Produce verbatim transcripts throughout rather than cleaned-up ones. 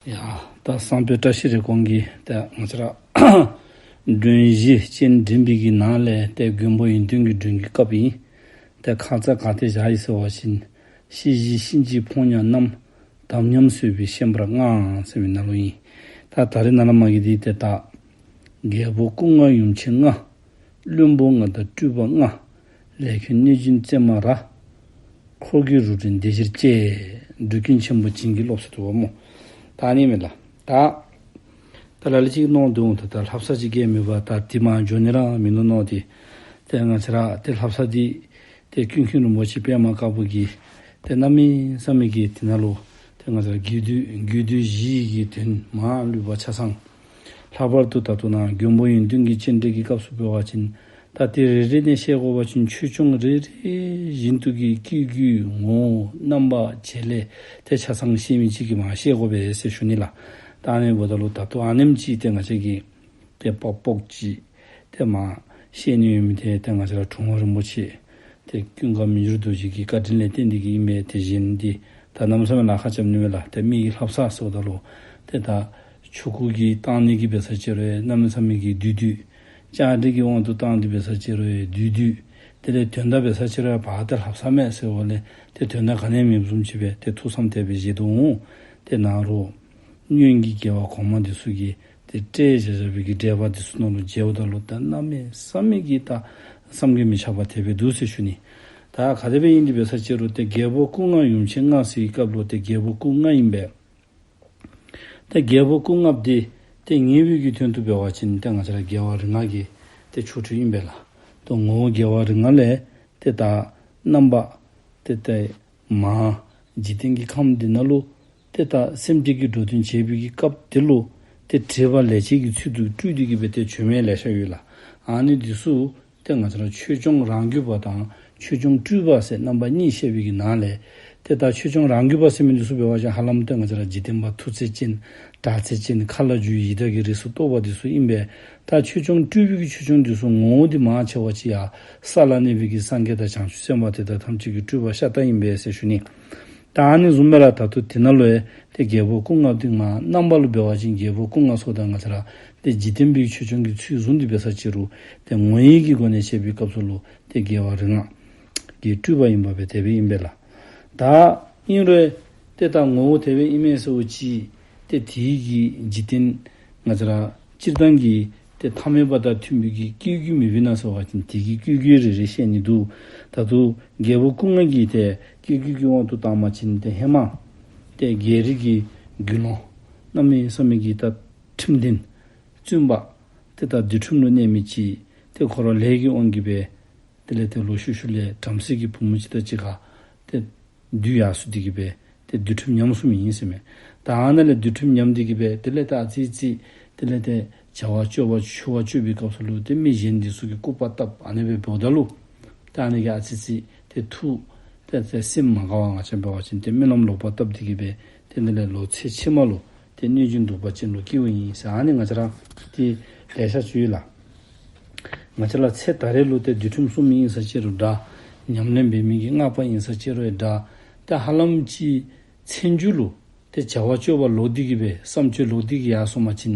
ཡ། ད་སང་ཕོད་བཀྲ་ཤིས་རེ་སྐོང་གི་ད་ང་བཅས་ར་མགྲོན་བཞི་སྤྱན་འདྲེན་པའི་གི་ནང་ལས་ཏེ་མགོན་པོ་ཡོན་ཏན་གྱི་མགྲོན་གྱི་སྐབས་ཨིན། ཏེ་ཁ་ཙ་ག་ཏེ་བཞག་ཡི་ཟེར་བ་ཅིན། ཤེས་བཞིན་གཤིན་རྗེའི་ཕོ་ཉ་རྣམས། དམ་ཉམས་གསོད་པའི་ཤན་པར་མངའ་ཟེར་བའི་ནང་ལུ་ཨིན། ད་ད་རེས་ནཱ་ལས་མར་གྱི་འདི་ཏེ་ད་རྒྱལ་པོ་སྐུ་ལྔ་ཡུམ་ཆེན་ལྔ། བློན་པོ་ལྔ་དང་སྤྲུལ་པ་ལྔ། ལས་མཁན་གནོད་སྦྱིན་བཙན་མ་ར། འཁོར་གྱི་རུ་སྒྲེང་སྡེ་བཞིར་བཅས། འགྲོ་ཀུན་ཆེན་པོ་བྱིན་གྱིས་རློབས་ཟེར་འདུག་པ་སྨོ། ད་ཨ་ནི་མས་ལགས། ད་ད་ལ་ལུ་ཅིག་མནོ་དོ་འོང་། ད་ད་ལྷ་བསངས་ཅིག་རྐྱབ་མི་འབད་བར་ད་འདི་མར་འགྱོ་ནི་ར་མིན་ནུག་མནོ་སྟེ། ཏེ་ང་བཅས་ར་ཏེ་ལྷ་བསངས་འདི་ཏེ་ཀུན་མཁྱེན་རིན་པོ་ཆེ་པདྨ་དཀར་པོ་གིས་ཏེ་གནམ་མེད་ས་མེད་ཀྱི་འདི་ནང་ལུ་ཏེ་ང་བཅས་ར་རྒྱུད་སྡེ་རྒྱུད་སྡེ་བཞི་གི་དོན་མར་ལུས་པ་ཆ་ཚང་། ལྷག་པར་དུ་ད་ལྟོ་ནཱ་མགོན་པོ་ཡོན་ཏན་གྱི་སྤྱན་འདྲེན་གྱི་སྐབས་སུ་འབད་བ་ཅིན་ད་ཏེ་རེ་རེ་ནས་བཤད་དགོ་པ་ཅིན་ཆོས་སྐྱོང་རེ་རེ་བཞིན་དུ་གི་སྐྱེ་དགུའི་ངོ་བོ་རྣམ་པ་བྱེད་ལས་ཏེ་ཆ་ཚང་ཤེས་མི་ཅིག་གིས་མར་བཤད་དགོ་པས་ཟེར་ཞུ་ནི་ལགས། ད་ཨ་ནི་འབདཝ་ད་ལུ་ད་ལྟོ་ཨ་ནེམ་ཅིག་ཏེ་ང་བཅས་ཀྱིས་ཏེ་པག་པོག་ཅིག་ཏེ་མར་བཤད་ནི་ཡོད་མི་འདི་ཏེ་ང་བཅས་ར་དྲུང་པ་རིན་པོ་ཆེ་ཏེ་ཀུན་དགའ་མི་འགྱུར་རྡོ་རྗེ་གི་བཀའ་དྲིན་ལས་བརྟེན་ཏེ་གི་ཨིན་པས། ཏེ་གཞན་འདི་ད་གནམ་མེད་ས་མེད་ལཱ་ཁག་རྐྱབ་ནི་མས་ལགས། ཏེ་མི་གི་ལྷ་བསངས་ཟེརཝ་ད་ལུ་ཏེ་ད་ཆོ་ག་གི་བཏང་ནི་གི་འབད་ས་ཅིག་རུང་གནམ་མེད་ས་མེད་ཀྱི་བསྡུས་བསྡུས། བཅའ་སྒྲིག་གི་དབང་དུ་བཏང་སྟེ་འབད་ས་ཅིག་རུང་བསྡུས་བསྡུས། དེ་ལས་དོན་དག་འབད་ས་ཅིག་རུང་ཕར་ཏེ་ལྷ་བསངས་མས་ཟེར་བ་ལས་ཏེ་དོན་དག་ག་ནི་ཡང་མེདཔ་བཟུམ་ཅིག་སྦེ་ཏེ་ཐུགས་བསམ་དེ་སྦེ་བཞེས་དོ་འོང་། ཏེ་ནཱ་རོགས་སྔོན་གྱི་རྒྱལ་བ་གོང་མ་འདི་ཚུ་གིས་ཏེ་བཀྲལ་བཞག་བཞག་པའི་གི་འགྲེལ་པ་འདི་ཚུ་ནང་ལུ་མཇལཝ་ད་ལུ་ད་གནམ་མེད་ས་མེད་ཀྱི་ད་བསམ་གྱིས་མི་ཁྱབ་པ་དེ་སྦེ་འདུག་ཟེར་ཞུ་ནི། ད་ག་དེ་སྦེ་ཨིན་ཏེ་འབད་ས་ཅིག་རུང་ཏེ་རྒྱལ་པོ་སྐུ་ལྔ་ཡུམ་ཆེན་ལྔ་ཟེར་བའི་སྐབས་ལུ་ཏེ་རྒྱལ་པོ་སྐུ་ལྔ་ཨིན་པས། ཏེ་རྒྱལ་པོ་སྐུ་ལྔ་འདི་ཏེ་ངེས་པའི་གི་དོན་དུ་འབད་བ་ཅིན་ཏེ་ང་བཅས་ར་རྒྱལ་བ་རིགས་ལྔ་གི་ཏེ་ཆོ་འཕྲུལ་ཨིན་པས་ལགས། ཏེ་ངོ་བོ་རྒྱལ་བ་རིགས་ལྔ་ལས་ཏེ་ད་རྣམ་པ་ཏེ་ད་མར་འཇིག་རྟེན་གྱི་ཁམས་འདི་ནང་ལུ་ཏེ་ད་སེམས་ཅན་གྱི་འགྲོ་དོན་བྱེད་པའི་གི་སྐབས་འདི་ལུ་ཏེ་དྲེགས་པ་ལས་བྱེད་ཀྱི་ཚུལ་དུ་སྤྲུལ་ཏེ་གི་སྦེ་ཏེ་བྱོན་མི་ལེ་ཤ་ཡོད་ལགས། ཨ་ནི་འདི་ཚུ་ཏེ་ང་བཅས་ར་ཆོས་སྐྱོང་རང་རྒྱུད་པ་དང་ཆོས་སྐྱོང་སྤྲུལ་པ་ཟེར་རྣམ་པ་གཉིས་བཤད་པའི་གི་ནང་ལས་ཏེ་ད་ཆོས་སྐྱོང་རང་རྒྱུད་པ་ཟེར་མི་འདི་ཚུ་འབད་བ་ཅིན་ཧ་ལམ་ཏེ་ང་བཅས་ར་འཇིག་རྟེན་པ་མཐུ་རྩལ་ཅན་དྲག་རྩལ་ཅན་མཁའ་ལ་རྒྱུ་བའི་ཡི་དྭགས་ཀྱི་རིགས་སུ་གཏོགས་པ་འདི་ཚུ་ཨིན་པས། ད་ཆོས་སྐྱོང་སྤྲུལ་པའི་གི་ཆོས་སྐྱོང་འདི་ཚུ་ངོ་བོ་འདི་མང་ཆེ་བ་ཅིག་ཡར་ས་ལ་གནས་པའི་གི་སངས་རྒྱས་དང་བྱང་ཆུབ་སེམས་དཔའ་དེ་དག་ཐམས་ཅད་ཀྱི་སྤྲུལ་པ་ཤ་སྟག་ཨིན་པས་ཟེར་ཞུ་ནི། ད་ཨ་ནི་བཟུམ་སྦེ་ར་ད་ལྟོ་འདི་ནང་ལུ་ཡང་ཏེ་རྒྱལ་པོ་སྐུ་ལྔ་འདི་མར་རྣམ་པ་ལུ་འབད་བ་ཅིན་རྒྱལ་པོ་སྐུ་ལྔ་ཚུ་ད་ང་བཅས་ར་ཏེ་འཇིག་རྟེན་པའི་ཆོས་སྐྱོང་གི་ཚུལ་བཟུང་སྟེ་འབད་ས་ཅིག་རུང་ཏེ་ངོ་བོའི་གི་སྒོ་ནས་བཤད་པའི་སྐབས་སུ་ལུ་ཏེ་རྒྱལ་བ་རིགས་ལྔ་གི་སྤྲུལ་པ་ཨིན་པ་སྦེ་དེ་སྦེ་ཨིན་པས་ལགས། ད་ཨིན་རུང་ཏེ་ད་ངོ་བོ་དེ་སྦེ་ཨིན་མས་ཟེར་བ་ཅིན་ཏེ་དེའི་གི་འཇིག་རྟེན་ང་བཅས་ར་སྤྱིར་བཏང་གི་ཏེ་ཐ་མལ་པ་དང་མཐུན་པའི་གི་སྐྱེ་དགུ་མེད་པས་ན་ཟེར་བ་ཅིན་དེ་གི་སྐྱེ་དགུ་རེ་རེ་བཤད་ནི་འདུག། ད་ལྟོ་རྒྱལ་པོ་སྐུ་ལྔ་གི་ཏེ་སྐྱེ་དགུ་གི་དབང་དུ་བཏང་བ་ཅིན་ཏེ་ཧེ་མ་ཏེ་རྒྱལ་རིགས་ཀྱི་དགེ་སློང་གནམ་མེད་ས་མེད་ཀྱི་ད་ཁྲིམས་ལྡན་བཙུན་པ་ཏེ་ད་འདུལ་ཁྲིམས་ལུ་གནས་མི་ཅིག་ཏེ་ཁོ་ར་ལས་ཀྱི་དབང་གིས་སྦེ་དེ་ལས་ཏེ་ལོག་ཤུལ་ཤུལ་ལས་བྲམ་ཟེ་གི་བུམོ་ཅིག་དང་གཅིག་ཁར་ཏེ་འདུལ་ཡར་སོང་སྟེ་གི་སྦེ་ཏེ་འདུལ་ཁྲིམས་ཉམས་སོང་མི་ཨིན་ཟེར་མས། ད་ཨ་ནཱ་ལས་འདུལ་ཁྲིམས་ཉམས་ཏེ་གི་སྦེ་དེ་ལས་ད་ཨ་ཙི་ཙི་དེ་ལས་ཏེ་བྱ་བ་སྤྱོད་པ་ཆོ་ག་སྤྱོད་པའི་སྐབས་སུ་ལུ་ཏེ་མི་གཞན་འདི་ཚུ་གིས་སྐུར་པ་བཏབ། ཨ་ནི་སྦེ་འབདཝ་ད་ལུ་ད་ཨ་ནི་གིས་ཨ་ཙི་ཙི་ཏེ་ཐུགས་ཏེ་ཏེ་སེམས་མ་དགའ་བར་ང་བཅས་འབད་བ་ཅིན་ཏེ་རྨི་ལམ་ལོག་པ་བཏབ་སྟེ་གི་སྦེ་ཏེ་དེ་ལས་ལོག་ཚེ་ཕྱི་མ་ལུ་ཏེ་གནོད་སྦྱིན་གདུག་པ་ཅན་ལུ་སྐྱེཝ་ཨིན་ཟེར་ཨ་ནི་ང་བཅས་ར་ཏེ་ལེ་ཤ་ཅིག་ཡོད་ལགས། ང་བཅས་ར་ཚེ་ད་རེས་ལུ་ཏེ་འདུལ་ཁྲིམས་སྲུང་མི་ཨིན་ས་ཅིག་རུང་འདྲ། ཉམས་ལེན་འབད་མི་གི་སྔགས་པ་ཨིན་ས་ཅིག་རུང་འདྲ། ཏེ་ཧ་ལམ་ཅིག་ཚེ་མཇུག་ལུ་ཏེ་བྱ་བ་སྤྱོད་པ་ལོག་སྟེ་གི་སྦེ་བསམ་སྤྱོད་ལོག་སྟེ་གི་ཡར་སོང་པ་ཅིན་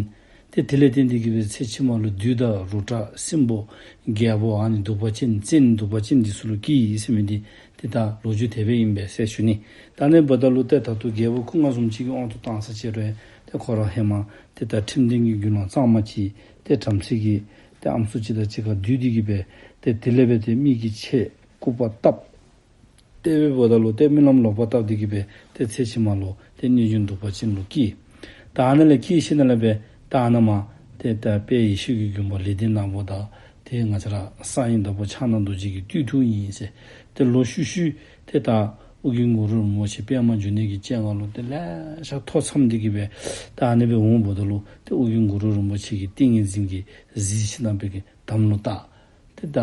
ཏེ་དེ་ལས་བརྟེན་ཏེ་གི་སྦེ་ཚེ་ཕྱི་མ་ལུ་བདུད་དང་རོ་བྲག་སྲིན་པོ་རྒྱལ་པོ་ཨ་ནི་གདུག་པ་ཅན་བཙན་གདུག་པ་ཅན་འདི་ཚུ་ལུ་སྐྱེ་ཡི་ཟེར་མི་འདི་ཏེ་ད་ལོ་རྒྱུས་དེ་སྦེ་ཨིན་པས་ཟེར་ཞུ་ནི། ད་ཨ་ནི་འབདཝ་ད་ལུ་ཏེ་ད་ལྟོ་རྒྱལ་པོ་སྐུ་ལྔ་བཟུམ་ཅིག་གི་དབང་དུ་བཏང་ས་ཅིག་རུང་ཏེ་ཁོ་ར་ཧེ་མ་ཏེ་ད་ཁྲིམས་ལྡན་གྱི་དགེ་སློང་གཙང་མ་ཅིག་ཏེ་བྲམ་ཟེ་གི་ཏེ་ཨམ་སྲུ་ཅིག་དང་གཅིག་ཁར་འདུས་ཏེ་གི་སྦེ་ཏེ་དེ་ལས་སྦེ་ཏེ་མི་གི་ཆས་སྐུར་པ་བཏབ། དེ་སྦེ་འབདཝ་ད་ལུ་ཏེ་རྨི་ལམ་ལོག་པ་བཏབ་སྟེ་གི་སྦེ་ཏེ་ཚེ་ཕྱི་མ་ལུ་ཏེ་གནོད་སྦྱིན་གདུག་པ་ཅན་ལུ་སྐྱེ། ད་ཨ་ནཱ་ལས་སྐྱེས་ཞིནམ་ལས་སྦེ་ད་ཨ་ནཱ་མར་ཏེ་ད་དཔལ་ཡེ་ཤེས་ཀྱི་མགོན་པོ་ལེགས་ལྡན་ནག་པོ་དང་ཏེ་ང་བཅས་ར་གསང་བའི་བདག་པོ་ཕྱག་ན་རྡོ་རྗེ་གི་སྟོད་ཐུང་ཨིན་ཟེར། ཏེ་ལོག་ཤུལ་ཤུལ་ཏེ་ད་ཨོ་རྒྱན་གུ་རུ་རིན་པོ་ཆེ་པདྨ་འབྱུང་གནས་ཀྱི་སྤྱན་སྔར་ལུ་ཏེ་ལེ་ཤ་ཐོ་འཚམས་ཏེ་གི་སྦེ་ད་ཨ་ནི་སྦེ་འོངམ་ད་ལུ་ཏེ་ཨོ་རྒྱན་གུ་རུ་རིན་པོ་ཆེ་གིས་ཏིང་ངེ་འཛིན་གྱི་གཟི་བྱིན་ནམ་པའི་གི་དམ་ལུ་བཏགས། ཏེ་ད་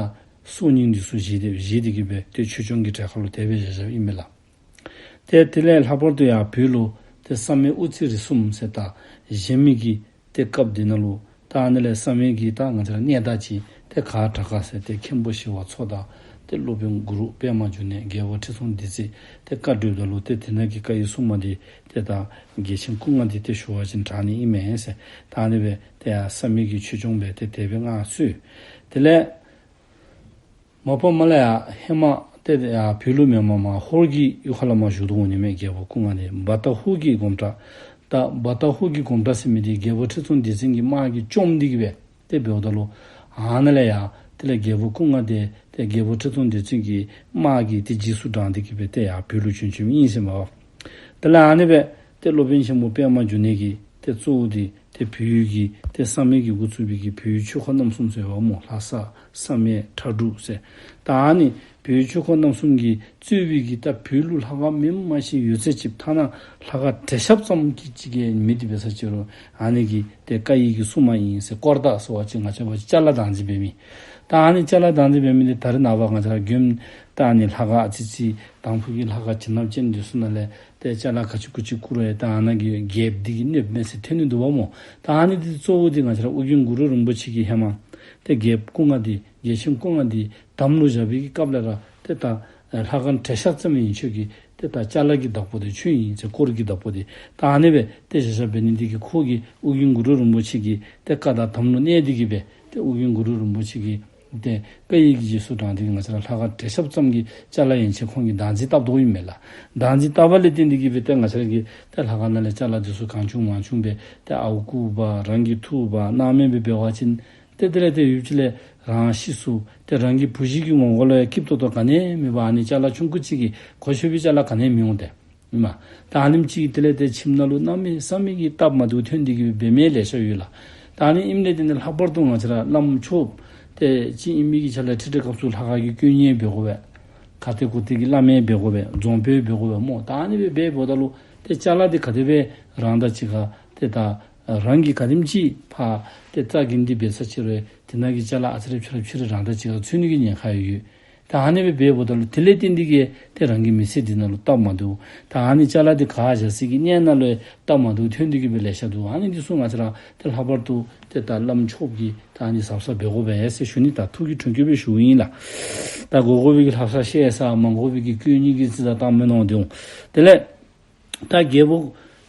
སྲོག་སྙིང་འདི་ཚུ་བཞེས་ཏེ་བཞེས་ཏེ་གི་སྦེ་ཏེ་ཆོས་སྐྱོང་གི་གྲལ་ཁར་ལུ་དེ་སྦེ་བཞག་བཞགཔ་ཨིན་མས་ལགས། ཏེ་དེ་ལས་ལྷག་པར་དུ་ཡང་བོད་ལུ་ཏེ་བསམ་ཡས་དབུ་རྩེ་རིགས་གསུམ་ཟེར་ད་བཞེངས་མི་གི་ཏེ་སྐབས་འདི་ནང་ལུ་ད་ཨ་ནི་ལས་བསམ་ཡས་ཀྱི་ད་ང་བཅས་ར་གནས་བདག་ཅིག་ཏེ་གར་དྲག་ག་ཟེར་ཏེ་མཁན་པོ་ཞི་བ་འཚོ་དང་ ཏེ་སློབ་དཔོན་གུ་རུ་པདྨ་འབྱུང་གནས་རྒྱལ་པོ་ཁྲི་སྲོང་ལྡེ་བཙན་ཏེ་བཀའ་བགྲོསཔ་ད་ལུ་ཏེ་དེ་ནང་གི་བཀའ་ཡི་སྲུང་མ་འདི་ཏེ་ད་རྒྱལ་ཆེན་སྐུ་ལྔ་འདི་ཏེ་ཞུ་བ་ཅིན་དྲག་ནི་ཨིན་མས་ཟེར། ད་ཨ་ནི་སྦེ་ཏེ་ཡར་བསམ་ཡས་ཀྱི་ཆོས་སྐྱོང་སྦེ་ཏེ་དེ་སྦེ་མངའ་གསོལ། དེ་ལས་མ་པ་མ་ལས་ཡར་ཧེ་མ་ཏེ་ཡར་བོད་ལུ་མེན་པར་མར་ཧོར་གྱི་ཡུལ་ཁ་ལུ་མར་བཞུགས་དོ་འོང་ནི་མས་རྒྱལ་པོ་སྐུ་ལྔ་འདི། བ་ཏ་ཧོར་གྱི་སྒོམ་གྲྭ། ད་བ་ཏ་ཧོར་གྱི་སྒོམ་གྲྭ་ཟེར་མི་འདི་རྒྱལ་པོ་ཁྲི་སྲོང་ལྡེ་བཙན་གྱི་དམག་གིས་བཅོམ་སྟེ་གི་སྦེ་ཏེ་འབདཝ་ད་ལུ་ཨ་ནཱ་ལས་ཡར་དེ་ལས་རྒྱལ་པོ་སྐུ་ལྔ་འདི་ཏེ་རྒྱལ་པོ་ཁྲི་སྲོང་ལྡེ་བཙན་གྱི་དམག་གི་ཏེ་རྗེས་སུ་འབྲངས་ཏེ་གི་སྦེ་ཏེ་ཡར་བོད་ལུ་བྱོན་བྱོནམ་ཨིན་ཟེར་མས་པ། དེ་ལས་ཨ་ནི་སྦེ་ཏེ་སློབ་དཔོན་ཆེན་པོ་པདྨ་འབྱུང་གནས་ཀྱིས་ཏེ་གཙོ་བོ་འདི་ཏེ་བོད་ཡུལ་གྱི་ཏེ་བསམ་ཡས་ཀྱིས་འགོ་བཙུགས་པའི་གི་བོད་ཡུལ་ཆོས་འཁོར་རྣམ་གསུམ་ཟེར་བ་སྨོ། ལྷ་ས་བསམ་ཡས་ཁྲ་འབྲུག་ཟེར། ད་ཨ་ནི་བོད་ཡུལ་ཆོས་འཁོར་རྣམ་གསུམ་གྱིས་གཙོས་པའི་གི་ད་བོད་ལུ་ལྷ་ཁང་མེནམ་མ་ཤེས་ཡོད་ཚད་ཅིག་ཐ་ན་ལྷ་ཁང་དྲེལ་ཤབ་ཙམ་གྱི་ཅིག་གི་མི་འདི་འབད་ས་ཅིག་རུང་ཨ་ནི་གི་ཏེ་བཀའ་ཡི་གི་སྲུང་མ་ཨིན་ཟེར། དཀོར་བདག་ཟེར་བ་ཅིན་ང་བཅས་འབད་བ་ཅིན་ཅ་ལ་བདག་འཛིན་འབད་མི། ད་ཨ་ནི་ཅ་ལ་བདག་འཛིན་འབད་མི་འདི་ད་རེས་ནངས་པ་ང་བཅས་ར་མགྱོནམ་ད་ཨ་ནི་ལྷ་ཁང་ཨ་ཙི་ཙི་དང་ཕུ་གི་ལྷ་ཁང་བྱིན་རླབས་ཅན་འདི་ཚུ་ནང་ལས་ཏེ་ཅ་ལ་ག་ཅི་གུ་ཅི་བསྐུར་རུང་ད་ཨ་ནཱ་གི་རྒྱལཔོ་འདི་གིས་གནོདཔ་མས་ཟེར་ཐོན་ནི་འདུག་པ་སྨོ། ད་ཨ་ནི་འདི་གཙོ་བོ་འདི་ང་བཅས་ར་ཨོ་རྒྱན་གུ་རུ་རིན་པོ་ཆེ་གིས་ཧེ་མ་ཏེ་རྒྱལཔོ་སྐུ་ལྔ་འདི་རྒྱལ་ཆེན་སྐུ་ལྔ་འདི་དམ་ལུ་བཞག་པའི་གི་སྐབས་ལས་ར་ཏེ་ད་ལྷ་ཁང་དྲེལ་ཤབ་ཙམ་ཨིན་ཆོས་ཀྱི་ཏེ་ད་ཅ་ལ་གི་བདག་པོ་འདི་ཁྱོད་ཨིན་ཟེར། དཀོར་གྱི་བདག་པོ་འདི། ད་ཨ་ནི་སྦེ་ཏེ་བཞག་བཞགཔ་འབད་ནི་འདི་གིས་ཁོ་གིས་ཨོ་རྒྱན་གུ་རུ་རིན་པོ་ཆེ་གི་ཏེ་བཀའ་དང་དམ་ལུ་གནས་ཏེ་གི་སྦེ་ཏེ་ཨོ་རྒྱན་གུ་རུ་རིན་པོ་ཆེ་གི་ཏེ་བཀའ་ཡི་གི་རྗེས་སུ་འབྲངས་ཏེ་གི་ང་བཅས་ར་ལྷ་ཁང་དྲེལ་ཤབ་ཙམ་གྱི་ཅ་ལ་ཡན་ཆད་ཁོང་གིས་བདག་འཛིན་བཏབ་དོ་ཨིན་མས་ལགས། བདག་འཛིན་བཏབ་པ་ལས་བརྟེན་ཏེ་གི་སྦེ་ཏེ་ང་བཅས་ར་གི་ཏེ་ལྷ་ཁང་ནང་ལས་ཅ་ལ་འདི་ཚུ་གང་བྱུང་མང་བྱུང་སྦེ་ཏེ་ཨརཝ་བརྐུ་བ་རང་གི་ཐུག་པ་སྣང་མེད་སྦེ་འབད་བ་ཅིན་ཏེ་དེ་ལས་ཏེ་ཡུདཔ་ཅིག་ལས་རང་ཤི་སོང་། ཏེ་རང་གི་བུ་གཞི་གི་ངོ་གོ་ལུ་སྐྱིད་ཏོག་ཏོ་ག་ནི་ཡང་མེད་པར་ཨ་ནི་ཅ་ལ་ཆུང་ཀུ་ཅིག་གིས་གོ་ཆོད་པའི་ཅ་ལ་ག་ནི་ཡང་མི་འོང་སྟེ། ཨིན་མས། ད་ཨ་ནེམ་ཅིག་དེ་ལས་ཏེ་ཁྱིམ་ནང་ལུ་གནམ་མེད་ས་མེད་ཀྱི་སྟབས་མ་བདེཝ་ཐོན་ཏེ་གི་འབད་མི་ལེ་ཤ་ཡོད་ལགས། ད་ཨ་ནི་ཨིནམ་ལས་ཏེ་ནི་ལྷག་པར་དུ་ང་བཅས་ར་བླམ་ཆོསཔ་ཏེ་ཅིག་ཨིན་མི་གི་ཆ་ལས་ཁྲི་ཁྲི་སྐབས་སུ་ལྷ་ཁང་གི་དཀོན་གཉེར་འབད་དགོ་པས། ག་ཏེ་གུ་ཏེ་གི་བླ་མ་འབད་དགོ་པས། རྫོང་དཔོན་འབད་དགོ་པས་སྨོ། ད་ཨ་ནི་སྦེ་འབདཝ་ད་ལུ་ཏེ་ཅ་ལ་འདི་ག་དེ་སྦེ་རང་དང་གཅིག་ཁར་ཏེ་ད་རང་གིས་ག་དེམ་ཅིག་ཕར་ཏེ་རྩ་འགེངས་ཏེ་འབད་ས་ཅིག་རུང་དེ་ནང་གི་ཅ་ལ་ཨ་ཙི་རེ་ཕྱི་རུ་ཕྱི་རུ་རང་དང་གཅིག་ཁར་ཚུད་ནི་གི་ཉེན་ཁ་ཡོད། ད་ཨ་ནི་སྦེ་འབདཝ་ད་ལུ་དེ་ལས་བརྟེན་ཏེ་གི་ཏེ་རང་གི་མི་ཚེ་འདི་ནང་ལུ་སྟབས་མ་བདེཝ། ད་ཨ་ནི་ཅ་ལ་འདི་ག་བཞག་སའི་གི་གནས་ནང་ལུ་སྟབས་མ་བདེཝ་ཐོན་ཏེ་གི་སྦེ་ལེ་ཤ་འདུག། ཨ་ནི་འདི་ཚུ་ང་བཅས་ར་ཏེ་ལྷག་པར་དུ་ཏེ་ད་བླམ་ཆོསཔ་གིས་ད་ཨ་ནི་གཟབ་གཟབ་འབད་དགོ་པས་ཟེར་ཞུ་ནི། ད་ཐུགས་ཀྱི་དྲན་སྐུལ་སྦེ་ཞུཝ་ཨིན་ལགས། ད་དགོ་དགོ་པའི་གི་ལྷ་བསངས་ཤེས་ས་མ་དགོ་པའི་གི་དཀོན་གཉེར་གྱི་རྩིས་ད་བཏང་མི་གནང་དེ་འོང་། དེ་ལས་ད་རྒྱལ་པོ་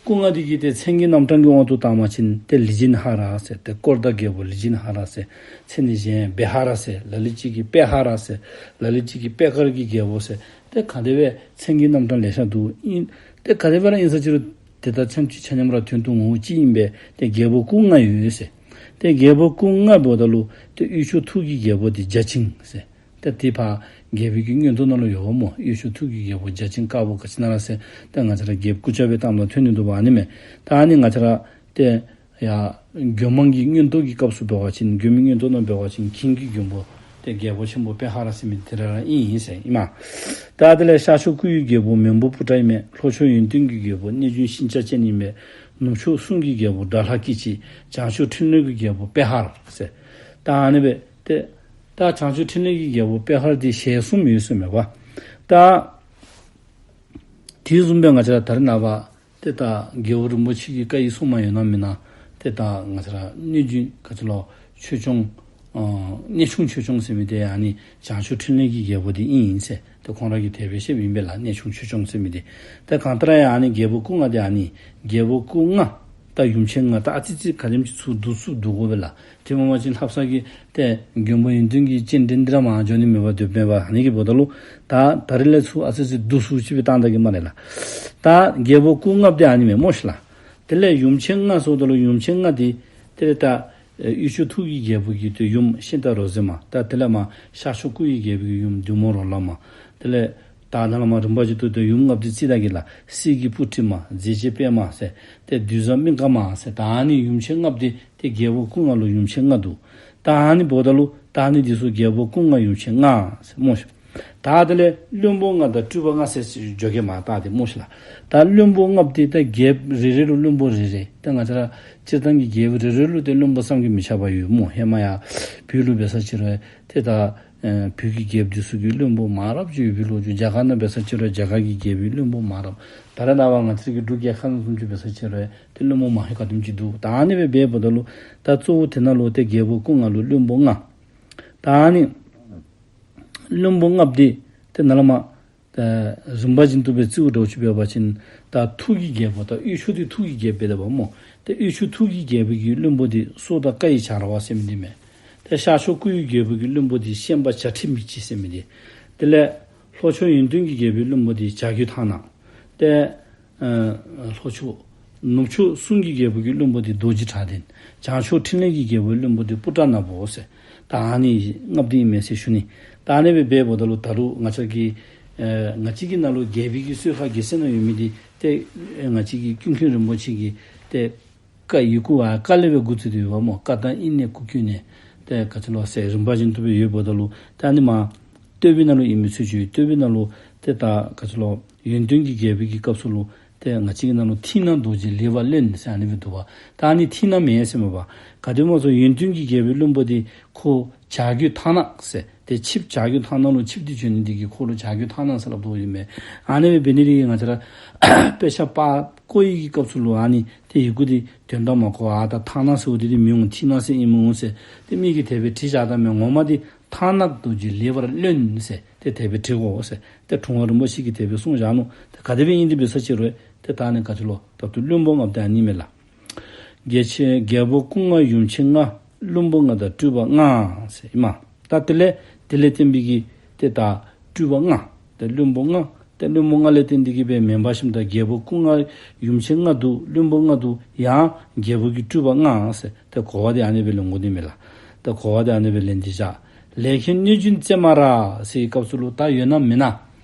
སྐུ་ལྔ་འདི་གི་ཏེ་མཚན་གྱི་རྣམ་གྲངས་ཀྱི་དབང་དུ་བཏང་བ་ཅིན་ཏེ་ལི་ཇིན་ཧ་ར་ཟེར། ཏེ་དཀོར་བདག་རྒྱལ་པོ་ལི་ཇིན་ཧ་ར་ཟེར། མཚན་ནི་གཞན་བེ་ཧ་ར་ཟེར། ལ་ལུ་ཅིག་གིས་པེ་ཧ་ར་ཟེར། ལ་ལུ་ཅིག་གིས་པེ་དཀར་གྱི་རྒྱལ་པོ་ཟེར། ཏེ་ག་དེ་སྦེ་མཚན་གྱི་རྣམ་གྲངས་ལེ་ཤ་འདུག། ཨིན་ཏེ་ག་དེ་སྦེ་ར་ཨིན་ས་ཅིག་རུང་ཏེ་ད་ཚམས་ཅིག་ཆ་མཉམ་ར་དོན་དུ་ངོ་བོ་གཅིག་ཨིན་པས། ཏེ་རྒྱལ་པོ་སྐུ་ལྔ་ཡོད་ཟེར། ཏེ་རྒྱལ་པོ་སྐུ་ལྔ་འབདཝ་ད་ལུ་ཏེ་དབུས་ཕྱོགས་ཐུགས་ཀྱི་རྒྱལ་པོ་འདི་བརྒྱ་བྱིན་ཟེར། ཏེ་དེ་ཕར་རྒྱལ་པོའི་གི་མངོན་རྟོགས་ནང་ལུ་ཡོད་པ་སྨོ། དབུས་ཕྱོགས་ཐུགས་ཀྱི་རྒྱལ་པོ་བརྒྱ་བྱིན་དཀར་པོ་ག་ཅི་ན་ར་ཟེར། ཏེ་ང་བཅས་ར་རྒྱལཔོ་སྐུ་ཆ་སྦེ་བཏངམ་ད་ཐོན་ནི་འདུག་པ་ཨ་ནི་མས། ད་ཨ་ནི་ང་བཅས་ར་ཏེ་ཡར་མགོན་མང་གི་མངོན་རྟོགས་ཀྱི་སྐབས་སུ་འབད་བ་ཅིན་མགོན་མང་མངོན་རྟོགས་ནང་འབད་བ་ཅིན་གིང་གི་མགོན་པོ་ཏེ་རྒྱལ་པོ་ཆེན་པོ་པེ་ཧ་ར་ཟེར་མི་དེ་ར་ར་ཨིན་ཨིན་ཟེར་ཨིན་མས། ད་དེ་ལས་ཤར་ཕྱོགས་སྐུ་ཡི་རྒྱལ་པོ་མོན་བུ་པུ་ཏྲ་ཨིན་མས། ལྷོ་ཕྱོགས་ཡོན་ཏན་གྱི་རྒྱལ་པོ་གནས་འབྱུང་ཤིང་བྱ་ཅན་ཨིན་མས། ནུབ་ཕྱོགས་གསུང་གི་རྒྱལ་པོ་དགྲ་ལྷ་སྐྱེས་ཆེན། བྱང་ཕྱོགས་འཕྲིན་ལས་ཀྱི་རྒྱལ་པོ་པེ་ཧ་ར་ཟེར། ད་ཨ་ནི་སྦེ་ཏེ་ད་བྱང་ཕྱོགས་འཕྲིན་ལས་ཀྱི་རྒྱལ་པོ་པེ་ཧར་འདི་ཞལ་གསུམ་ཡོད་ཟེར་མས་པ། ད་དེ་བཟུམ་སྦེ་ང་བཅས་ར་ད་རེས་ནངས་པ་ཏེ་ད་རྒྱལ་པོ་རིན་པོ་ཆེ་གི་བཀའ་ཡི་སྲུང་མ་ཡོད་ན་མེད་ན་ཏེ་ད་ང་བཅས་ར་གནས་ཆུང་ག་ཅི་ལོ་ཆོས་སྐྱོང་ཨ་གནས་ཆུང་ཆོས་སྐྱོང་ཟེར་མི་འདི་ཨ་ནི་བྱང་ཕྱོགས་འཕྲིན་ལས་ཀྱི་རྒྱལ་པོ་འདི་ཨིན་ཨིན་ཟེར། ཏེ་ཁོང་ར་གིས་དེ་སྦེ་བཤདཔ་ཨིན་པས་ལགས། གནས་ཆུང་ཆོས་སྐྱོང་ཟེར་མི་འདི། ཏེ་གང་ལྟར་ཡང་ཨ་ནི་རྒྱལ་པོ་སྐུ་ལྔ་འདི་ཨ་ནི་རྒྱལ་པོ་སྐུ་ལྔ་ད་ཡུམ་ཆེན་ལྔ་ད་ཨ་ཙི་ཙི་ག་དེམ་ཅིག་ཚུར་བསྡུ་ཚུར་བསྡུ་དགོ་པས་ལགས། དེ་མེན་པ་ཅིན་ལྷ་བསངས་ཀྱི་ཏེ་མགོན་པོ་ཡོན་ཏན་གྱི་སྤྱན་འདྲེན་འདི་ར་མར་འགྱོ་ནི་མེད་པར་སྡོདཔ་མས་པ། ཨ་ནི་གི་འབདཝ་ད་ལུ་ད་ད་རེས་ལས་ཚུར་ཨ་ཙི་ཙི་བསྡུ་སུ་ཅིག་སྦེ་བཏང་ད་གེ་སྨ་རེ་ལགས། ད་རྒྱལ་པོ་སྐུ་ལྔ་འདི་ཨ་ནི་མས་སྨོ་ཤིག་ལགས། དེ་ལས་ཡུམ་ཆེན་ལྔ་ཟེརཝ་ད་ལུ་ཡུམ་ཆེན་ལྔ་འདི་དེ་ལས་ད་ཨེ་དབུས་ཕྱོགས་ཐུགས་ཀྱི་རྒྱལ་པོ་གི་ཏེ་ཡུམ་ཤིང་རྟ་རོ་བསྲེས་མ། ད་དེ་ལས་མར་ཤར་ཕྱོགས་སྐུ་ཡི་རྒྱལ་པོ་གི་ཡུམ་བདུད་མོ་རོ་ལངས་མ། དེ་ལས་ད་ནཱ་ལས་མར་རིམ་པ་བཞིན་དུ་ཏེ་ཡུམ་ལྔ་པོ་འདི་རྩིས་ད་གེ་ལགས། གསེར་གྱི་སྤུ་གྲི་མ། མཛེས་བྱེད་པདྨ་ཟེར། ཏེ་བདུད་བཟང་སྨན་དཀར་མ་ཟེར། ད་ཨ་ནི་ཡུམ་ཆེན་ལྔ་པོ་འདི་ཏེ་རྒྱལ་པོ་སྐུ་ལྔ་ལུ་ཡུམ་ཆེན་ལྔ་འདུག། ད་ཨ་ནི་འབདཝ་ད་ལུ་ད་ཨ་ནི་འདི་ཚུ་རྒྱལ་པོ་སྐུ་ལྔ་ཡུམ་ཆེན་ལྔ་ཟེར་སྨོ་ཤིག། ད་དེ་ལས་བློན་པོ་ལྔ་དང་སྤྲུལ་པ་ལྔ་ཟེར་འགྱོ་གེ་མ་ད་དེ་སྨོ་ཤིག་ལགས། ད་བློན་པོ་ལྔ་པོ་འདི་ད་རྒྱལཔོ་རེ་རེ་ལུ་བློན་པོ་རེ་རེ། ད་ང་བཅས་ར་སྤྱིར་བཏང་གི་རྒྱལཔོ་རེ་རེ་ལུ་ཏེ་བློན་པོ་བསམ་གྱིས་མི་ཁྱབ་པ་ཡོད་སྨོ། ཧེ་མ་ཡར་བོད་ལུ་འབད་ས་ཅིག་རུང་ཏེ་ད་ཨེ་བོད་ཀྱི་རྒྱལཔོ་འདི་ཚུ་གི་བློན་པོ་མང་རབས་ཅིག་ཡོད་པའི་ལོ་རྒྱུས། རྒྱ་གར་ནང་འབད་ས་ཅིག་རུང་རྒྱ་གར་གྱི་རྒྱལ་པོའི་བློན་པོ་མང་རབས། ད་རེས་ནངས་པ་ང་བཅས་ཀྱི་འབྲུག་རྒྱལ་ཁབ་ནང་བཟུམ་ཅིག་འབད་ས་ཅིག་རུང་ཏེ་བློན་པོ་མང་ཧེང་ག་དེམ་ཅིག་འདུག། ད་ཨ་ནི་སྦེ་འབདཝ་ད་ལུ་ད་གཙོ་བོ་དེ་ནང་ལུ་ཏེ་རྒྱལ་པོ་སྐུ་ལྔ་ལུ་བློན་པོ་ལྔ། ད་ཨ་ནི་ བློན་པོ་ལྔཔོ་འདི་ཏེ་ནཱ་ལས་མར་ཏེ་རིམ་པ་བཞིན་དུ་སྦེ་བརྩིཝ་འདྲཝ་ཅིག་འབད་བ་ཅིན་ད་ཐུགས་ཀྱི་རྒྱལ་པོ་ད་དབུས་ཕྱོགས་འདི་ཐུགས་ཀྱི་རྒྱལ་པོ་འབདཝ་སྨོ། ཏེ་དབུས་ཕྱོགས་ཐུགས་ཀྱི་རྒྱལ་པོ་གི་བློན་པོ་འདི་སྲོག་བདག་ཀ་ཡི་བྱ་ར་བ་ཟེར་མི་འདི་མས། ཏེ་ཤར་ཕྱོགས་སྐུ་ཡི་རྒྱལ་པོ་གི་བློན་པོ་འདི་ཤན་པ་བྱ་ཁྲི་མིག་འབྱེད་ཟེར་མི་འདི། དེ་ལས་ལྷོ་ཕྱོགས་ཡོན་ཏན་གྱི་རྒྱལ་པོའི་བློན་པོ་འདི་བྱ་རྒོད་མཐའ་ནག། ཏེ་ཨ་ལྷོ་ཕྱོགས་ནུབ་ཕྱོགས་གསུང་གི་རྒྱལ་པོ་གི་བློན་པོ་འདི་རྡོ་རྗེ་གྲགས་ལྡན། བྱང་ཕྱོགས་ཕྲིན་ལས་ཀྱི་རྒྱལ་པོའི་བློན་པོ་འདི་པུ་ཊ་ནག་པོ་ཟེར། ད་ཨ་ནི་ལྔཔོ་འདི་ཨིན་མས་ཟེར་ཞུ་ནི། ད་ཨ་ནི་སྦེ་འབདཝ་ད་ལུ་ད་རུང་ང་བཅས་ཀྱི་ཨ་ང་བཅས་ཀྱི་ནང་ལུ་རྒྱལ་པོའི་གི་གསོལ་ཁ་རྒྱལ་མཚན་ནང་ཡོད་མི་འདི་ཏེ་ཨ་ང་བཅས་ཀྱི་ཀུན་མཁྱེན་རིན་པོ་ཆེ་གི་ཏེ་བཀའ་ཡི་གུ་བ་བཀའ་ལས་སྦེ་འགོ་བཙུགས་ཏེ་ཡོདཔ་སྨོ། བཀའ་དང་དབྱིག་གནས་སྐུ་བཀོད་ནས་ཏེ་ག་ཅི་ལོ་ཟེར་རིམ་པ་བཞིན་དུ་སྦེ་ཡོདཔ་ད་ལུ་ད་ཨ་ནི་མར་བསྟོད་པའི་ནང་ལུ་ཨིན་མི་ཚུ་ཅིག་ཡོད། བསྟོད་པའི་ནང་ལུ་ཏེ་ད་ག་ཅི་ལོ་ཡོན་ཏན་གྱི་རྒྱལ་པོ་གི་སྐབས་སུ་ལུ་ཏེ་ང་བཅས་ཀྱི་ནང་ལུ་མཐིང་ནག་རྡོ་རྗེ་ལེགས་པར་ལོན་ཟེར་ཨ་ནི་སྦེ་འདུག་པ། ད་ཨ་ནི་མཐིང་ནག་མེན་ཟེར་མས་པ། ག་དེ་སྨོ་ཟེར་ཡོན་ཏན་གྱི་རྒྱལ་པོའི་བློན་པོ་འདི་ཁོ་བྱ་རྒོད་མཐའ་ནག་ཟེར། ཏེ་ཆིབས་བྱ་རྒོད་མཐའ་ནག་ལུ་ཆིབས་ཏེ་བྱོན་ནི་འདི་གིས་ཁོ་ལུ་བྱ་རྒོད་མཐའ་ནག་ཟེར་སླབ་དོ་ཨིན་མས། ཨ་ནི་སྦེ་འབད་ནི་འདི་གིས་ང་བཅས་ར་དཔེ་ཆ་པར་བརྐོ་ནི་གི་སྐབས་སུ་ལུ་ཨ་ནི་ཏེ་ཡི་གུ་འདི་དོན་དག་མ་གོ་བར་ད་མཐའ་ནག་ཟེརཝ་འདི་འདི་མི་འོང་མཐིང་ནག་ཟེར་ཨིན་མི་འོང་ཟེར་ཏེ་མི་གིས་དེ་སྦེ་བྲིས་བཞག་ད་མས། ངོ་མ་འདི་མཐའ་ནག་རྡོ་རྗེ་ལེགས་པར་ལོན་ཟེར་ཏེ་དེ་སྦེ་བྲིས་དགོ་ཟེར་ཏེ་དྲུང་པ་རིན་པོ་ཆེ་གིས་དེ་སྦེ་གསུངས་བཞག་ནུག། ཏེ་ག་དེ་སྦེ་ཨིན་ཏེ་འབད་ས་ཅིག་རུང་ཏེ་ད་ཨ་ནི་ག་ཅི་ལོ་ད་ལྟོ་བློན་པོ་ལྔཔོ་འདི་ཨ་ནི་མས་ལགས། རྒྱལ་ཆེན་རྒྱལ་པོ་སྐུ་ལྔ་ཡུམ་ཆེན་ལྔ། བློན་པོ་ལྔ་དང་སྤྲུལ་པ་ལྔ་ཟེར་ཨིན་མས། ད་དེ་ལས་དེ་ལས་བརྟེན་པའི་གི་ཏེ་ད་སྤྲུལ་པ་ལྔ། ཏེ་བློན་པོ་ལྔ། ཏེ་བློན་པོ་ལྔ་ལས་བརྟེན་ཏེ་གིས་སྦེ་མེན་པར་ཞིནམ་ད་རྒྱལ་པོ་སྐུ་ལྔ་ཡུམ་ཆེན་ལྔ་འདུག། བློན་པོ་ལྔ་འདུག། ཡང་རྒྱལ་པོ་གི་སྤྲུལ་པ་ལྔ་ཟེར་ཏེ་གོ་བ་འདི་ཨ་ནི་སྦེ་ལེན་དགོ་ནི་མས་ལགས། ཏེ་གོ་བ་འདི་ཨ་ནི་སྦེ་ལེན་ཏེ་བཞག། ལས་མཁན་གནོད་སྦྱིན་ཙེ་མ་ར་ཟེར་བའི་སྐབས་སུ་ལུ་ད་ཡོད་ན་མེད་ན།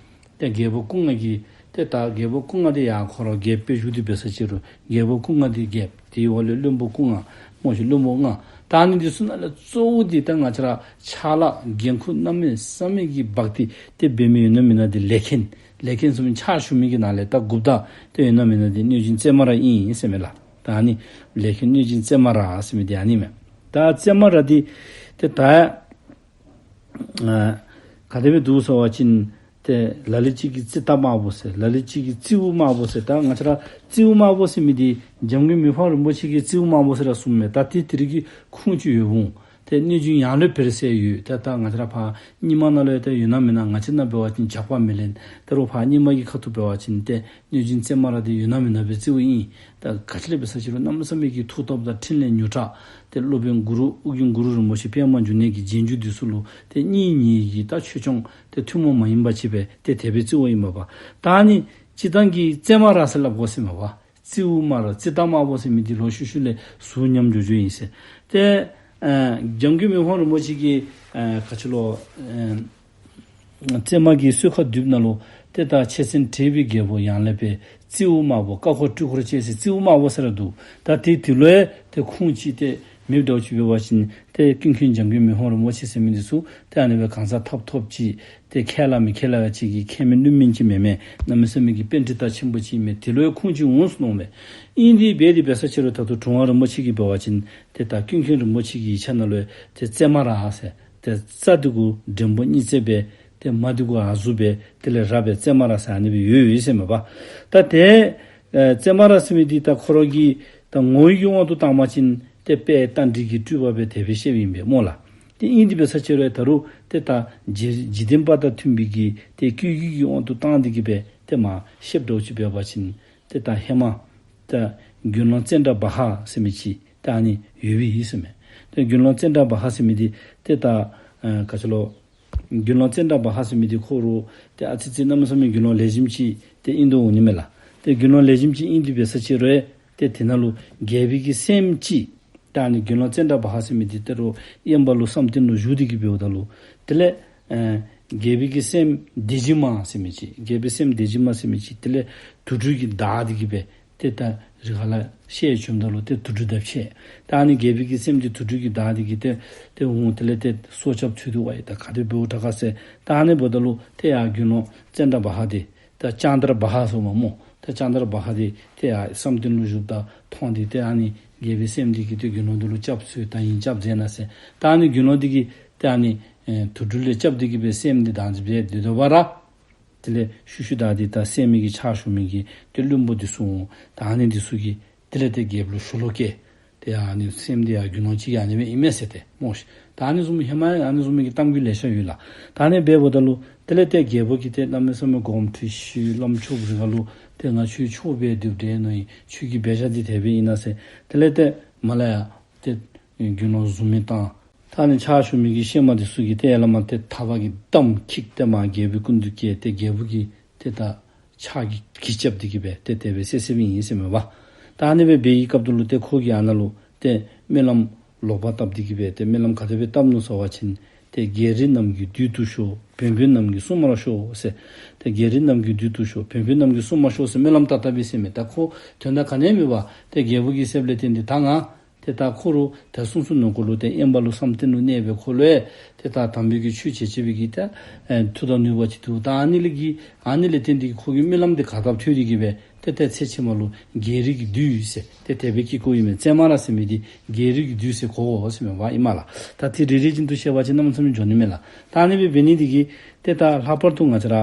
ཏེ་རྒྱལ་པོ་སྐུ་ལྔ་གི་ཏེ་ད་རྒྱལ་པོ་སྐུ་ལྔ་འདི་ཡང་ཁོ་ར་རྒྱལཔོ་སྦེ་བཞུགས་ཏེ་འབད་ས་ཅིག་རུང་རྒྱལ་པོ་སྐུ་ལྔ་འདི་རྒྱལཔོ་དེའི་འོག་ལས་བློན་པོ་སྐུ་ལྔ་སྨོ་ཤིག། བློན་པོ་ལྔ། ད་ཨ་ནི་འདི་ཚུ་ནང་ལས་གཙོ་བོ་འདི་ད་ང་བཅས་ར་ཕྱག་ལཱ་འགན་ཁུར་གནམ་མེད་ས་མེད་ཀྱི་འབག་སྟེ་ཏེ་འབད་མི་ཡོད་ན་མེད་ན་འདི་ལས་མཁན། ལས་མཁན་ཟེར་མི་ཕྱག་ཞུ་མི་གི་ནང་ལས་ད་འགོ་བདག་ཏེ་ཡོད་ན་མེད་ན་འདི་གནོད་སྦྱིན་ཙེ་མ་ར་ཨིན་ཟེར་མས་ལགས། ད་ཨ་ནི་ལས་མཁན་གནོད་སྦྱིན་ཙེ་མ་ར་ཟེར་མི་འདི་ཨ་ནི་མས། ད་ཙེ་མ་ར་འདི་ཏེ་ད་ཨ་ག་དེ་སྦེ་འདུག་ཟེར་བ་ཅིན་ཏེ་ལ་ལུ་ཅིག་གིས་ཙིཏྟ་དམར་པོ་ཟེར། ལ་ལུ་ཅིག་གིས་ཙིའུ་དམར་པོ་ཟེར། ད་ང་བཅས་ར་ཙིའུ་དམར་པོ་ཟེར་མི་འདི་འཇམ་མགོན་མི་ཕམ་རིན་པོ་ཆེ་གིས་ཙིའུ་དམར་པོ་ཟེར་ར་གསུངམ་མས། ད་ཏེ་དེ་རིགས་ཀྱི་ཁུངས་ཅིག་ཡོདཔ་འོང་། ཏེ་གནོད་སྦྱིན་ཡང་ལོས་བེར་ཟེར་ཡོད། ཏེ་ད་ང་བཅས་ར་ཕར་རྙིང་མ་ནང་ལུ་ཡང་ཏེ་ཡོད་ན་མེད་ན། ང་བཅས་ནང་འབད་བ་ཅིན་ཇག་པ་མི་ལེན། ད་རུང་ཕར་རྙིང་མ་གི་ཁ་ཐུག་འབད་བ་ཅིན་ཏེ་གནོད་སྦྱིན་ཙེ་མ་ར་འདི་ཡོད་ན་མེད་ན་སྦེ་བརྩིཝ་ཨིན། ད་ག་ཅི་ལས་འབད་ས་ཅིག་རུང་གནམ་མེད་ས་མེད་ཀྱི་མཐུ་སྟོབས་དང་ཕྲིན་ལས་མྱུར་དྲགས། ཏེ་སློབ་དཔོན་གུ་རུ་ཨོ་རྒྱན་གུ་རུ་རིན་པོ་ཆེ་པདྨ་འབྱུང་གནས་ཀྱི་རྗེས་འཇུག་འདི་ཚུ་ལུ་ཏེ་གཉེན་ཉེ་བའི་ད་ཆོས་སྐྱོང་ཏེ་ཐུན་མོང་མ་ཡིན་པ་ཅིག་སྦེ་ཏེ་དེ་སྦེ་བརྩིཝ་ཨིན་པས་པ། ད་ཨ་ནི་སྤྱིར་བཏང་གི་ཙེ་མ་ར་ཟེར་སླབ་དགོ་ཟེར་མས་པ། ཙིའུ་དམར་ཙིཏྟ་དམར་པོ་ཟེར་མི་འདི་ལོག་ཤུལ་ཤུལ་ལས་ཟུར་ཉམས་འགྱོ་འགྱོཝ་ཨིན་ཟེར། ཏེ་ཨ་འཇམ་མགོན་མི་ཕམ་རིན་པོ་ཆེ་གིས་ཨ་ག་ཅི་ལོ་ཨ་ཙེ་མ་གི་གསོལ་ཁ་བསྡུཝ་ནང་ལུ་ཏེ་ད་ཆེ་བཙན་དྲེགས་པའི་རྒྱལ་པོ་ཡང་ལེགས་པའི་ཙིའུ་དམར་པོ་ཀ་ཁོ་སྤྲུལ་འཁོར་བཅས་ཟེར་ཙིའུ་དམར་པོ་ཟེར་ར་འདུག། ད་ཏེ་དེ་ལུ་ཡང་ཏེ་ཁུངས་ཅིག་ཏེ་མེདཔ་འདྲཝ་ཅིག་འབད་བ་ཅིན་ཏེ་ཀུན་མཁྱེན་འཇམ་མགོན་མི་ཕམ་རིན་པོ་ཆེ་ཟེར་མི་འདི་ཚུ་ཏེ་ཨ་ནི་སྦེ་གང་ཟག་ཐབ་ཐོབ་ཅིག་ཏེ་མཁས་ལ་མི་མཁས་ལ་ཅིག་གི་མཁས་མིན་བླུན་མིན་ཅིག་མེན་མས། གནམ་མེད་ས་མེད་ཀྱི་པཎྜི་ཏ་ཆེན་པོ་ཅིག་མས། དེ་ལུ་ཡང་ཁུངས་ཅིག་འོང་ཟེར་མནོཝ་མས། ཨིན་ཏེ་འབད་དེ་འབད་ས་ཅིག་རུང་ད་ལྟོ་དྲུང་པ་རིན་པོ་ཆེ་གིས་འབད་བ་ཅིན་ཏེ་ད་ཀུན་མཁྱེན་རིན་པོ་ཆེ་གི་ཡིག་ཆ་ནང་ལུ་ཡང་ཏེ་ཙེ་མ་ར་ཟེར་ཏེ་ཙ་འདི་གུ་འགྲེང་བུ་གཉིས་བརྩེགས་སྦེ་ཏེ་མ་འདི་གུ་འ་ཟུར་སྦེ་དེ་ལས་ར་སྦེ་ཙེ་མ་ར་ཟེར་ཨ་ནི་སྦེ་ཡོད་ཡོད་ཟེར་མས་པ། ད་ཏེ་ཨེ་ཙེ་མ་ར་ཟེར་མི་འདི་ད་ཁོ་ར་གི་ད་ངོ་བོའི་གི་དབང་དུ་བཏང་བ་ཅིན་ཏེ་དཔལ་རྟ་མགྲིན་གྱི་སྤྲུལ་པ་སྦེ་དེ་སྦེ་བཤདཔ་ཨིན་པས་སྨོ་ལགས། ཏེ་ཨིན་ཏེ་འབད་ས་ཅིག་རུང་ད་རུང་ཏེ་ད་འཇིག་འཇིག་རྟེན་པ་དང་མཐུན་པའི་གི་ཏེ་སྐྱེ་རྒྱུད་ཀྱི་དབང་དུ་བཏང་སྟེ་གི་སྦེ་ཏེ་མར་བཤདཔ་འདྲཝ་ཅིག་འབད་བ་ཅིན་ཏེ་ད་ཧེ་མ་ད་དགེ་སློང་ཙནྡྲ་བྷ་ཧ་ཟེར་མི་ཅིག་ད་ཨ་ནི་ཡོདཔ་ཨིན་ཟེར་མས། ཏེ་དགེ་སློང་ཙནྡྲ་བྷ་ཧ་ཟེར་མི་འདི་ཏེ་ད་ཨ་ག་ཅི་ལོ་དགེ་སློང་ཙནྡྲ་བྷ་ཧ་ཟེར་མི་འདི་ཁོ་ར་ཏེ་ཨ་ཙི་ཙི་གནམ་མེད་ས་མེད་དགེ་སློང་ལེགས་ཤོམ་ཅིག་ཏེ་ཨིན་དོ་འོང་ནི་མས་ལགས། ཏེ་དགེ་སློང་ལེགས་ཤོམ་ཅིག་ཨིན་ཏེ་འབད་ས་ཅིག་རུང་ཏེ་དེ་ནང་ལུ་རྒྱལ་པོའི་གི་སྲསམོ་ཅིག་ད་ཨ་ནི་དགེ་སློང་ཙནྡྲ་བྷ་ཧ་ཟེར་མི་འདི་ད་རུང་དབེན་པ་ལུ་བསམ་གཏན་ལུ་བཞུགས་ཏེ་གི་འབདཝ་ད་ལུ་དེ་ལས་ཨེ་རྒྱལ་པོའི་གི་སྲསམོ་སྡེ་བཞི་མ་ཟེར་མི་ཅིག་རྒྱལ་པོའི་སྲསམོ་སྡེ་བཞི་མ་ཟེར་མི་ཅིག་དེ་ལས་དུག་སྦྲུལ་གྱིས་བདའ་སྟེ་གི་སྦེ་ཏེ་ད་རི་ཁ་ལས་བཤལ་བྱོནམ་ད་ལུ་ཏེ་དུག་སྦྲུལ་དང་ཕྱད། ད་ཨ་ནི་རྒྱལ་པོའི་གི་སྲསམོ་འདི་དུག་སྦྲུལ་གྱིས་བདའ་སྟེ་གི་ཏེ་ཏེ་འོང་དེ་ལས་ཏེ་སྲོག་སྐྱབས་འཚོལ་དོ་བ་ཡི། ད་ག་དེ་འབདཝ་དྲག་ག་ཟེར་ད་ཨ་ནི་འབདཝ་ད་ལུ་ཏེ་ཡར་དགེ་སློང་ཙནྡྲ་བྷ་ཧ་འདི་ད་ཙནྡྲ་བྷ་ཧ་ཟེརཝ་མས་སྨོ། ད་ཙནྡྲ་བྷ་ཧ་འདི་ཏེ་ཡར་བསམ་གཏན་ལུ་བཞུགསཔ་ད་མཐོང་སྟེ་ཏེ་ཨ་ནི་རྒྱལ་པོའི་སྲསམོ་འདི་གིས་ཏེ་དགེ་སློང་འདི་ལུ་སྐྱབས་འཚོལ་ད་ཨིན་སྐྱབས་མཛད་གནང་ཟེར། ད་ཨ་ནི་དགེ་སློང་འདི་གིས་ཏེ་ཨ་ནི་ཨེ་དུག་སྦྲུལ་ལས་སྐྱབས་ཏེ་གི་སྦེ་སྲསམོ་འདི་བདག་འཛིན་འབད་དེ་སྡོད་པ་ར། དེ་ལས་ཤུལ་ཤུལ་བདའ་སྟེ་ད་སྲསམོ་གི་ཕྱག་ཞུ་མི་གི་ཏེ་བློན་པོ་འདི་ཚུ་འོང་། ད་ཨ་ནི་འདི་ཚུ་གིས་དེ་ལས་ཏེ་རྒྱལཔོ་ལུ་ཞུ་ལོག་བསྐྱལ། ཏེ་ཨ་ནི་སེམས་འདི་ཡང་རྒྱུ་ནོར་ཅིག་ཨ་ནི་སྦེ་ཨིན་མས་ཟེར་ཏེ་སྨོ་ཤིག། ད་ཨ་ནི་བཟུམ་ཧེ་མ་ཨ་ནི་བཟུམ་གྱི་གཏམ་རྒྱུད་ལེ་ཤ་ཡོད་ལགས། ད་ཨ་ནི་འབདཝ་ད་ལུ་དེ་ལས་ཏེ་རྒྱལ་པོ་གིས་ཏེ་གནམ་མེད་ས་མེད་དགོངསམ་ཁྲེལ་ཞུ། བླམ་ཆོསཔ་རེ་ཁ་ལུ་ཏེ་ང་ཁྱོད་ཆོས་འབད་སྡོདཔ་འདྲས་མནོ་ཡི། ཁྱོད་ཀྱི་འབད་བཞག་འདི་དེ་སྦེ་ཨིན་ན་ཟེར། དེ་ལས་ཏེ་མ་ལ་ཡ་ཏེ་རྒྱུ་ནོར་བཟུང་མི་བཏང་། ད་ཨ་ནི་ཕྱག་ཞུ་མི་གི་གཤེད་མ་འདི་ཚུ་གིས་ཏེ་ཡར་ལས་མར་ཏེ་ཐགཔ་གིས་བསྡམས་ཁྱིག་སྟེ་མར་རྒྱལ་པོའི་སྐུ་མདུན་བསྐྱལ། ཏེ་རྒྱལ་པོ་གིས་ཏེ་ད་ཕྱག་གིས་གྱི་རྐྱབ་སྟེ་གི་སྦེ་ཏེ་དེ་སྦེ་བསད་བསདཔ་ཨིན་ཟེར་མས་པ། ད་ཨ་ནི་སྦེ་འབད་བའི་སྐབས་དེ་ལུ་ཏེ་ཁོ་གིས་ཨ་ནཱ་ལུ་ཏེ་སྨོན་ལམ་ལོག་པ་བཏབ་སྟེ་གི་སྦེ་ཏེ་སྨོན་ལམ་ག་དེ་སྦེ་བཏབ་ནུག་ཟེར་བ་ཅིན་ཏེ་རྒྱལ་རིགས་རྣམས་ཀྱི་བདུད་དུ་ཤོག། བན་བོན་རྣམས་ཀྱི་སྲུང་མར་ཤོག་ཟེར། ཏེ་རྒྱལ་རིགས་རྣམས་ཀྱི་བདུད་དུ་ཤོག། བན་བོན་རྣམས་ཀྱི་སྲུང་མར་ཤོག་ཟེར་སྨོན་ལམ་བཏབ་བཏབ་པས་ཟེར་མས། ད་ཁོ་དོན་དག་ག་ནི་ཡང་མེད་པར་ཏེ་རྒྱལ་པོ་གིས་བསདཔ་ལས་བརྟེན་ཏེ་ད་ང་ཏེ་ད་ཁོ་རུ་ད་གསུང་གསུངམ་ནང་འཁོད་ལུ་ཏེ་དབེན་པ་ལུ་བསམ་གཏན་ལུ་གནས་པའི་འཁོར་ལོ་ཡང་ཏེ་ད་དམ་པའི་གི་ཆོས་བྱེད་བྱེད་པའི་གི་ད་ཨེ་མཐུ་དང་ནུས་པ་ཅིག་འདུག། ད་ཨ་ནི་ལས་ཀྱི་ཨ་ནི་ལས་བརྟེན་ཏེ་ཁོ་གི་སྨོན་ལམ་འདི་ག་དེ་ཐོབ་སྟེ་གི་སྦེ་ཏེ་ཏེ་ཚེ་ཕྱི་མ་ལུ་རྒྱལ་རིགས་ཀྱི་བདུད་ཟེར་ཏེ་དེ་སྦེ་སྐྱེ་དགོཔ་ཨིན་མས། ཙནྡྲ་ཟེར་མི་འདི་རྒྱལ་རིགས་ཀྱི་བདུད་ཟེར་གོ་དགོ་ཟེར་མས་པ་ཨིན་མས་ལགས། ད་དེ་རེ་རེ་བཞིན་དུ་བཤད་པ་ཅིན་གནམ་མེད་ས་མེད་འགྱོ་ནི་མས་ལགས། ད་ཨ་ནི་སྦེ་འབད་ནི་འདི་གིས་ཏེ་ད་ལྷག་པར་དུ་ང་བཅས་ར་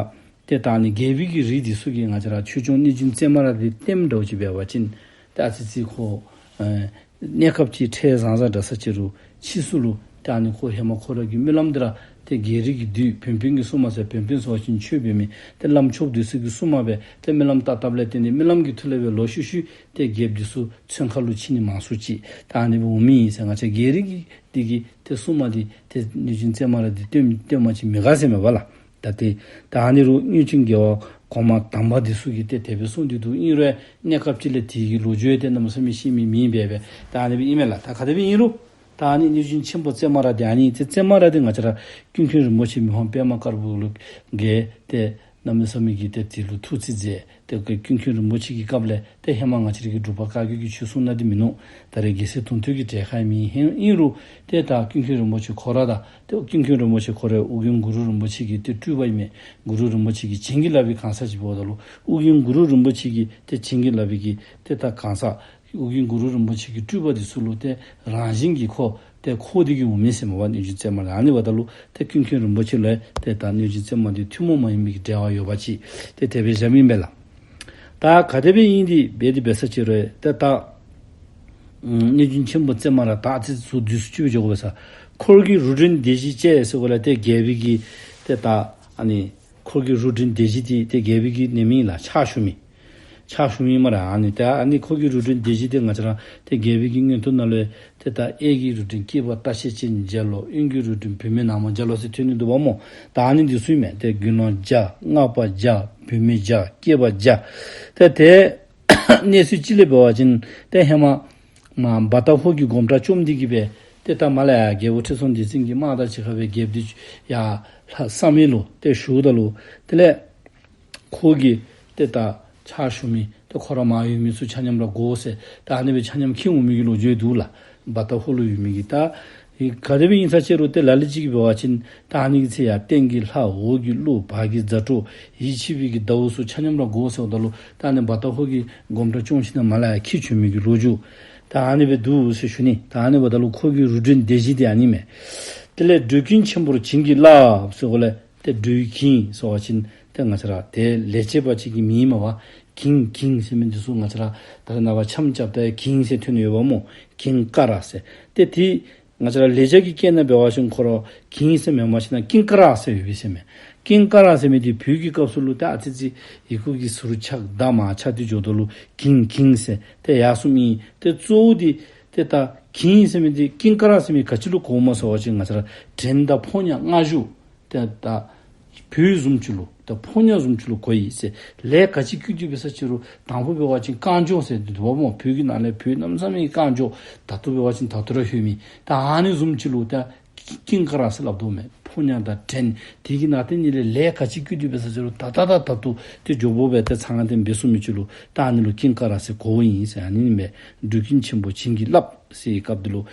ཏེ་ད་ཨ་ནི་རྒྱལ་པོའི་གི་རིགས་འདི་ཚུ་གིས་ང་བཅས་ར་ཆོས་སྐྱོང་གནོད་སྦྱིན་ཙནྡྲ་འདི་ལྟདམོ་འདྲཝ་ཅིག་འབད་བ་ཅིན་ཏེ་ཨ་ཙི་ཙི་ཁོ་ཨེ་གནས་སྐབས་ཅིག་ཁྲེལ་བཟང་བཟང་འདྲ་ས་ཅིག་རུང་ཕྱིས་སུ་ལུ་ཏེ་ཨ་ནི་ཁོ་ཧེ་མ་ཁོ་ར་གི་སྨོན་ལམ་འདི་ར་ཏེ་རྒྱལ་རིགས་ཀྱི་བདུད་བན་བོན་གྱི་སྲུང་མ་ཟེར། བན་བོན་ཟེར་བ་ཅིན་ཆོས་འབད་མི་ཏེ་བླམ་ཆོསཔ་འདི་ཚུ་གི་སྲུང་མ་སྦེ་ཏེ་སྨོན་ལམ་བཏབ་བཏབ་ལས་བརྟེན་ཏེ་སྨོན་ལམ་གྱི་མཐུ་ལས་སྦེ་ལོག་ཤུལ་ཤུལ་ཏེ་རྒྱལཔོ་འདི་ཚུ་མཚོན་ཁ་ལུ་ཕྱིན་ནི་མང་སུ་ཅིག་ད་ཨ་ནི་སྦེ་འོང་མི་ཨིན་ཟེར། ང་བཅས་རྒྱལ་རིགས་ཀྱི་འདི་གི་ཏེ་སྲུང་མ་འདི་ཏེ་གནོད་སྦྱིན་ཙནྡྲ་འདི་སྟོན་སྟོནམ་ཅིག་མེད་ག་ཟེར་མས་པ་ལགས། ད་ཏེ་ད་ཨ་ནི་རུང་སྔོན་བྱོན་རྒྱལ་བ་གོང་མ་དམ་པ་འདི་ཚུ་གིས་ཏེ་དེ་སྦེ་གསུངས་ཏེ་འདུག། ཨིན་རུང་གནས་སྐབས་ཅིག་ལས་དེ་གི་ལོ་རྒྱུས་ཏེ་གནམ་མེད་ས་མེད་ཤེས་མི་མེདཔ་སྦེ་ད་ཨ་ནི་སྦེ་ཨིན་མས་ལགས། ད་ག་དེ་སྦེ་ཨིན་རུང་ད་ཨ་ནི་གནོད་སྦྱིན་ཆེན་པོ་ཙནྡྲ་འདི་ཨ་ནི་ཏེ་ཙནྡྲ་འདི་ང་བཅས་ར་ཀུན་མཁྱེན་རིན་པོ་ཆེ་མི་ཕམ་པདྨ་དཀར་པོ་ལུ་གིས་ཏེ་གནམ་མེད་ས་མེད་ཀྱི་ཏེ་དེ་ལུ་ཐུགས་རྩིས་མཛད། ཏེ་ཀུན་མཁྱེན་རིན་པོ་ཆེ་གི་སྐབས་ལས་ཏེ་ཧེ་མ་ང་བཅས་ར་གི་འབྲུག་པ་བཀའ་བརྒྱུད་ཀྱི་ཆོས་གསུང་ནི་འདི་མིན་ནུག། ད་རེས་རྒྱལ་སྲས་དོན་གྲུབ་ཀྱི་གྲལ་ཁར་མེན། ཧེ་ཨིན་རུང་ཏེ་ད་ཀུན་མཁྱེན་རིན་པོ་ཆེ་ཁོ་ར་དང་ཏེ་ཀུན་མཁྱེན་རིན་པོ་ཆེ་ཁོ་ར་ཨོ་རྒྱན་གུ་རུ་རིན་པོ་ཆེ་གི་ཏེ་སྤྲུལ་པ་ཨིན་མས། གུ་རུ་རིན་པོ་ཆེ་གིས་བྱིན་གྱིས་བརླབས་པའི་གང་ཟག་ཅིག་འབདཝ་ད་ལུ་ཨོ་རྒྱན་གུ་རུ་རིན་པོ་ཆེ་གིས་ཏེ་བྱིན་གྱིས་བརླབས་པའི་གི་ཏེ་ད་གང་ཟག་ཨོ་རྒྱན་གུ་རུ་རིན་པོ་ཆེ་གི་སྤྲུལ་པ་འདི་ཚུ་ལུ་ཏེ་རང་བཞིན་གྱིས་ཁོ་ཏེ་འཁོར་ཏེ་གི་འོང་མི་ཟེར་མས་པ་གནོད་སྦྱིན་ཙནྡྲ་ལུ། ཨ་ནི་འབདཝ་ད་ལུ་ཏེ་ཀུན་མཁྱེན་རིན་པོ་ཆེ་ལུ་ཏེ་ད་གནོད་སྦྱིན་ཙནྡྲ་འདི་ཐུན་མོང་མ་ཡིན་པའི་གི་འབྲེལ་བ་ཡོད་པ་ཅིག་ཏེ་དེ་སྦེ་བཞགཔ་ཨིན་པས་ལགས། ད་ག་དེ་སྦེ་ཨིན་ཏེ་འབད་དེ་འབད་ས་ཅིག་རུང་ཏེ་ད་གནོད་སྦྱིན་ཆེན་པོ་ཙནྡྲ་ད་ཨ་ཙི་ཚུ་དུས་སུ་ཅིག་སྦེ་འགྱོ་དགོ་པས་ས། འཁོར་གྱི་རུ་འདྲེན་སྡེ་བཞི་བཅས་ཟེར་གོ་ལགས། ཏེ་རྒྱལ་པོའི་གི་ཏེ་ད་ཨ་ནི་འཁོར་གྱི་རུ་འདྲེན་སྡེ་བཞི་འདི་ཏེ་རྒྱལ་པོའི་གི་ནི་མིང་ལགས། ཕྱག་ཞུ་མི་ཕྱག་ཞུ་མི་སྨ་རེ། ཨ་ནི་ཏེ་ཨ་ནི་འཁོར་གྱི་རུ་འདྲེན་སྡེ་བཞི་འདི་ང་བཅས་ར་ཏེ་རྒྱལ་པོའི་གི་མངོན་རྟོགས་ནང་ལུ་ཏེ་ད་གཡས་ཀྱི་རུ་འདྲེན་སྐྱེས་པ་རྟ་ཤེད་ཅན་རྒྱལ་ལོ། གཡོན་གྱི་རུ་འདྲེན་བུད་མེད་ནག་མོ་རྒྱལ་ལོ་ཟེར་ཐོན་ནི་འདུག་པ་སྨོ། ད་ཨ་ནི་འདི་ཚུ་ཨིན་མས། ཏེ་དགེ་སློང་བརྒྱ། སྔགས་པ་བརྒྱ། བུད་མེད་བརྒྱ། སྐྱེས་པ་བརྒྱ། ཏེ་དེ་གནས་ཚུལ་ཅིག་ལས་འབད་བ་ཅིན་ཏེ་ཧེ་མ་མ་བ་ཏ་ཧོ་གིས་དགོངས་འགྲེལ་བཅོམ་སྟེ་གི་སྦེ་ཏེ་ད་མ་ལ་ཡ་རྒྱལ་པོ་ཁྲི་སྲོང་ལྡེ་བཙན་གྱི་དམག་དང་གཅིག་ཁར་སྦེ་རྒྱལཔོ་འདི་ཡར་ལྷ་བསམ་ཡས་ལུ་ཏེ་བཞུགསཔ་ད་ལུ་དེ་ལས་ཁོ་གིས་ཏེ་ད་ཕྱག་ཞུ་མི་ཏེ་ཁོ་ར་མར་ཡོད་མི་ཚུ་ཆ་མཉམ་ར་དགོ་ཟེར་ད་ཨ་ནི་སྦེ་ཆ་མཉམ་ཁྱིད་འོང་མི་གི་ལོ་རྒྱུས་འདུག་ལགས། བ་ཏ་ཧོ་ལུ་ཡོད་མི་གི་ད་ག་དེ་སྦེ་ཨིན་ས་ཅིག་རུང་ཏེ་ལ་ལུ་ཅིག་གིས་འབད་བ་ཅིན་ད་ཨ་ནི་གི་ཚེ་ཡར་སྟེང་གི་ལྷ་འོག་གི་ཀླུ་བར་གྱི་ཛ་དྲག་ཡིད་ཆེས་པའི་གི་ཟླཝ་ཚུ་ཆ་མཉམ་ར་དགོ་ཟེརཝ་ད་ལུ་ད་ཨ་ནི་བ་ཏ་ཧོ་གིས་དགོངས་འགྲེལ་བཅོམ་ཞིནམ་ལས་མར་ལས་ཡར་ཁྱིད་བྱོན་མི་གི་ལོ་རྒྱུས་ད་ཨ་ནི་སྦེ་འདུག་ཟེར་ཞུ་ནི། ད་ཨ་ནི་འབདཝ་ད་ལུ་འཁོར་གྱི་རུ་འདྲེན་སྡེ་བཞི་འདི་ཨ་ནི་མས། དེ་ལས་སྒྲོལ་གིང་ཆེན་པོར་བྱིན་གྱིས་བརླབས་ཟེར་གོ་ལགས། ཏེ་སྒྲོལ་གིང་ཟེར་བ་ཅིན་ཏེ་ང་བཅས་ར་ཏེ་ལས་བྱེད་པ་ཅིག་གི་མིང་ཨིན་མས་པ། གིང་གིང་ཟེར་མི་འདི་ཚུ་ང་བཅས་ར་ད་རེས་ནངས་པ་འཆམ་རྐྱབ་ད་གིང་ཟེར་ཐོན་ནི་ཡོདཔ་སྨོ། གིང་ཀ་ར་ཟེར། ཏེ་དེ་ང་བཅས་ར་ལེགས་སྦྱར་གྱི་སྐད་ནང་འབད་བ་ཅིན་ཁོ་ར་གིང་ཟེར་མེན་པར་ཞིན་ན་ཀིང་ཀ་ར་ཟེར་ཡོད་པས་ཟེར་མས། ཀིང་ཀ་ར་ཟེར་མི་འདི་བོད་ཀྱི་སྐབས་སུ་ལུ་ད་ཨ་ཙི་ཙི་ཡི་གུ་གི་ཟུར་ཆག་ད་མར་ཆག་སྟེ་འགྱོཝ་ད་ལུ་གིང་གིང་ཟེར་ཏེ་ཡར་སོངམ་ཨིན། ཏེ་གཙོ་བོ་འདི་ཏེ་ད་གིང་ཟེར་མི་འདི་ཀིང་ཀ་ར་ཟེར་མི་ག་ཅི་ལུ་གོཝ་སྨོ་ཟེར་བ་ཅིན་ང་བཅས་ར་བྲན་དང་ཕོ་ཉ་མངའ་གཞུག་ཏེ་ད་བུ་བཟུམ་ཅིག་ལུ་ད་ཕོ་ཉ་བཟུམ་ཅིག་ལུ་གོ་ཡི་ཟེར། ལས་ག་ཅི་བསྐུལ་ཏེ་འབད་ས་ཅིག་རུང་དང་ཕུ་འབད་བ་ཅིན་རྐང་མགྱོགས་ཟེར་འདུག་པ་སྨོ། བོད་ཀྱི་ནང་ལས་བོད་གནམ་མེད་ས་མེད་རྐང་མགྱོགས་ད་ལྟོ་འབད་བ་ཅིན་ད་ལྟོ་ར་ལྷོད་མི་ད་ཨ་ནི་བཟུམ་ཅིག་ལུ་ད་ཀིང་ཀ་ར་ཟེར་སླབ་དོ་མས། ཕོ་ཉ་དང་བྲན་དེ་གི་ནང་དེ་གཉིས་ལས་ལས་ག་ཅི་བསྐུལ་ཏེ་འབད་ས་ཅིག་རུང་ད་ད་ད་ད་ལྟོ་ཏེ་མགྱོགས་པོ་སྦེ་ཏེ་ཚང་ཏེ་འབད་ཚུགས་མི་ཅིག་ལུ་ད་ཨ་ནི་ལུ་ཀིང་ཀ་ར་ཟེར་གོཝ་ཨིན་ཟེར། ཨ་ནི་ཨིན་པས། སྒྲོལ་གིང་ཆེན་པོར་བྱིན་གྱིས་བརླབས་ཟེར་བའི་སྐབས་འདི་ལུ།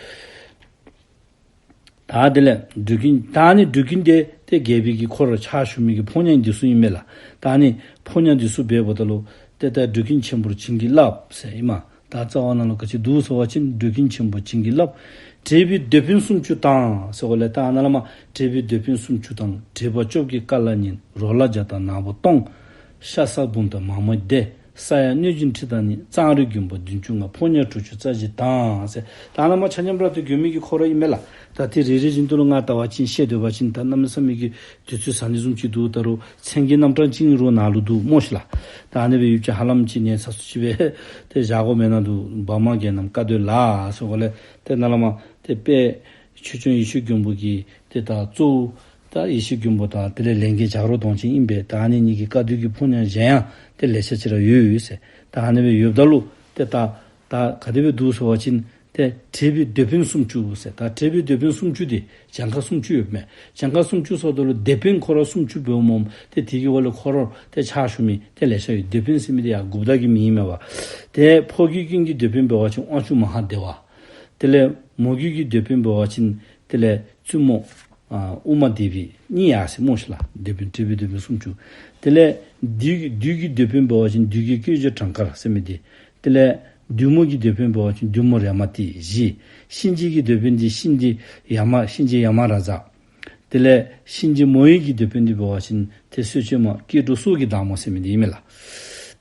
ད་དེ་ལས་སྒྲོལ་གིང་ད་ཨ་ནི་སྒྲོལ་གིང་འདི་ཏེ་རྒྱལ་པོའི་གི་འཁོར་ཕྱག་ཞུ་མི་གི་ཕོ་ཉ་འདི་ཚུ་ཨིན་མས་ལགས། ད་ཨ་ནི་ཕོ་ཉ་འདི་ཚུ་འབདཝ་ད་ལུ་ཏེ་ད་སྒྲོལ་གིང་ཆེན་པོར་བྱིན་གྱིས་བརླབས་ཟེར་ཨིན་མས། ད་རྩ་བ་ནང་ལུ་ག་ཅི་འདུག་ཟེར་བ་ཅིན་སྒྲོལ་གིང་ཆེན་པོར་བྱིན་གྱིས་བརླབས། བྲེས་པའི་མདོས་ཕུན་སུམ་ཅུ་དང་ཟེར་གོ་ལགས། ད་ཨ་ནཱ་ལས་མར་བྲེས་པའི་མདོས་ཕུན་སུམ་ཅུ་དང་། བྲེས་པ་བཅོ་བརྒྱད་ཀ་ལ་ཉིན། རོ་ལངས་བརྒྱ་དང་ནག་པོ་སྟོང་། ཤ་ཟ་འབུམ་དང་མ་མོའི་སྡེ། ས་ཡ་གནོད་སྦྱིན་ཁྲི་དང་ནི། གཙང་རོས་མགོན་པོ་བདུན་ཅུ་ལྔ། ཕོ་ཉ་དྲུག་ཅུ་རྩ་བཞི་དང་ཟེར། ད་ནཱ་མ་ཆ་མཉམ་ར་ཏེ་མགོན་པོའི་གི་འཁོར་ར་ཨིན་མས་ལགས། ད་ཏེ་རེ་རེ་བཞིན་དུ་ལུ་ང་ལྟ་བ་ཅིན་བཤད་སྡོད་པ་ཅིན་ད་གནམ་མེད་ས་མེད་ཀྱི་དུས་ཚོད་ཟ་ནི་བཟུམ་ཅིག་འདུག། ད་རུང་མཚན་གྱི་རྣམ་གྲངས་ཅིག་རུང་ནཱ་ལུ་འདུག་སྨོ་ཤིག་ལགས། ད་ཨ་ནི་སྦེ་ཡུདཔ་ཅིག་ཧ་ལམ་ཅིག་ནི་ཚ་སུ་ཅིག་སྦེ་ཏེ་བཞག་དགོ་མེན་ན་འདུག། བ་མ་རྒྱལ་རྣམས་བཀའ་སྡོད་ལ་ཟེར་གོ་ལས། ཏེ་ནཱ་ལས་མར་ཏེ་དཔལ་ཆོས་སྐྱོང་ཡེ་ཤེས་མགོན་པོ་གི་ཏེ་ད་གཙོ་བོ་ད་ཡེ་ཤེས་མགོན་པོ་དང་དེ་ལས་ལས་མགོན་བྱ་རོག་གདོང་ཅན་ཨིན་པས། ད་ཨ་ནི་གཉིས་ཀྱི་བཀའ་སྡོད་ཀྱི་ཕོ་ཉ་གཞན་ཡང་ཏེ་ལེ་ཤ་ཅིག་ར་ཡོད་ཡོད་ཟེར། ད་ཨ་ནི་སྦེ་ཡོདཔ་ད་ལུ་ཏེ་ད་ད་ག་དེ་སྦེ་འདུག་ཟེར་བ་ཅིན་ཏེ་བྲེ་བའི་མདོས་འབེན་སུམ་ཅུ་ཟེར། ད་བྲེ་བའི་མདོས་འབེན་སུམ་ཅུ་འདི་གྱངས་ཁ་སུམ་ཅུ་ཡོདཔ་མས། གྱངས་ཁ་སུམ་ཅུ་ཟེརཝ་ད་ལུ་མདོས་འབེན་ཁོ་ར་སུམ་ཅུ་འབདཝ་སྨོ། ཏེ་དེ་གི་འོག་ལས་ཁོ་ར་ཏེ་ཕྱག་ཞུ་མི་ཏེ་ལེ་ཤ་ཡོད། མདོས་འབེན་ཟེར་མི་འདི་ཡང་འགོ་བདག་གི་མིང་ཨིན་མས་པ། ཏེ་ཕོ་རྒྱུད་ཀུན་གྱི་མདོས་འབེན་འབད་བ་ཅིན་དབང་ཕྱུག་མ་ཧཱ་དེ་བ། དེ་ལས་མོ་རྒྱུད་ཀྱི་མདོས་འབེན་འབད་བ་ཅིན་དེ་ལས་བཙུན་མོ་ཨ་ཨུ་མ་དེ་བི་གཉིས་ཡར་སོ་སྨོ་ཤིག་ལགས། མདོས་འབེན་བྲེ་བའི་མདོས་འབེན་སུམ་ཅུ། དེ་ལས་བདུད་ཀྱི་བདུད་ཀྱི་མདོས་འབེན་འབད་བ་ཅིན་བདུད་ཀྱི་སྐྱེ་བརྒྱུད་དྲང་དཀར་ཟེར་མི་འདི། དེ་ལས་བདུད་མོ་གི་མདོས་འབེན་འབད་བ་ཅིན་བདུད་མོ་རེ་མ་ཏི་བཞི། གཤིན་རྗེ་གི་མདོས་འབེན་འདི་གཤིན་རྗེ་ཡ་མ་གཤིན་རྗེ་ཡ་མ་ར་ཛ། དེ་ལས་གཤིན་རྗེ་མོ་ཡི་གི་མདོས་འབེན་འདི་འབད་བ་ཅིན་ཏེ་གསོད་བྱེད་མ་སྐྱེ་འགྲོ་སྲོག་གི་བདག་མོ་ཟེར་མི་འདི་ཨིན་མས་ལགས།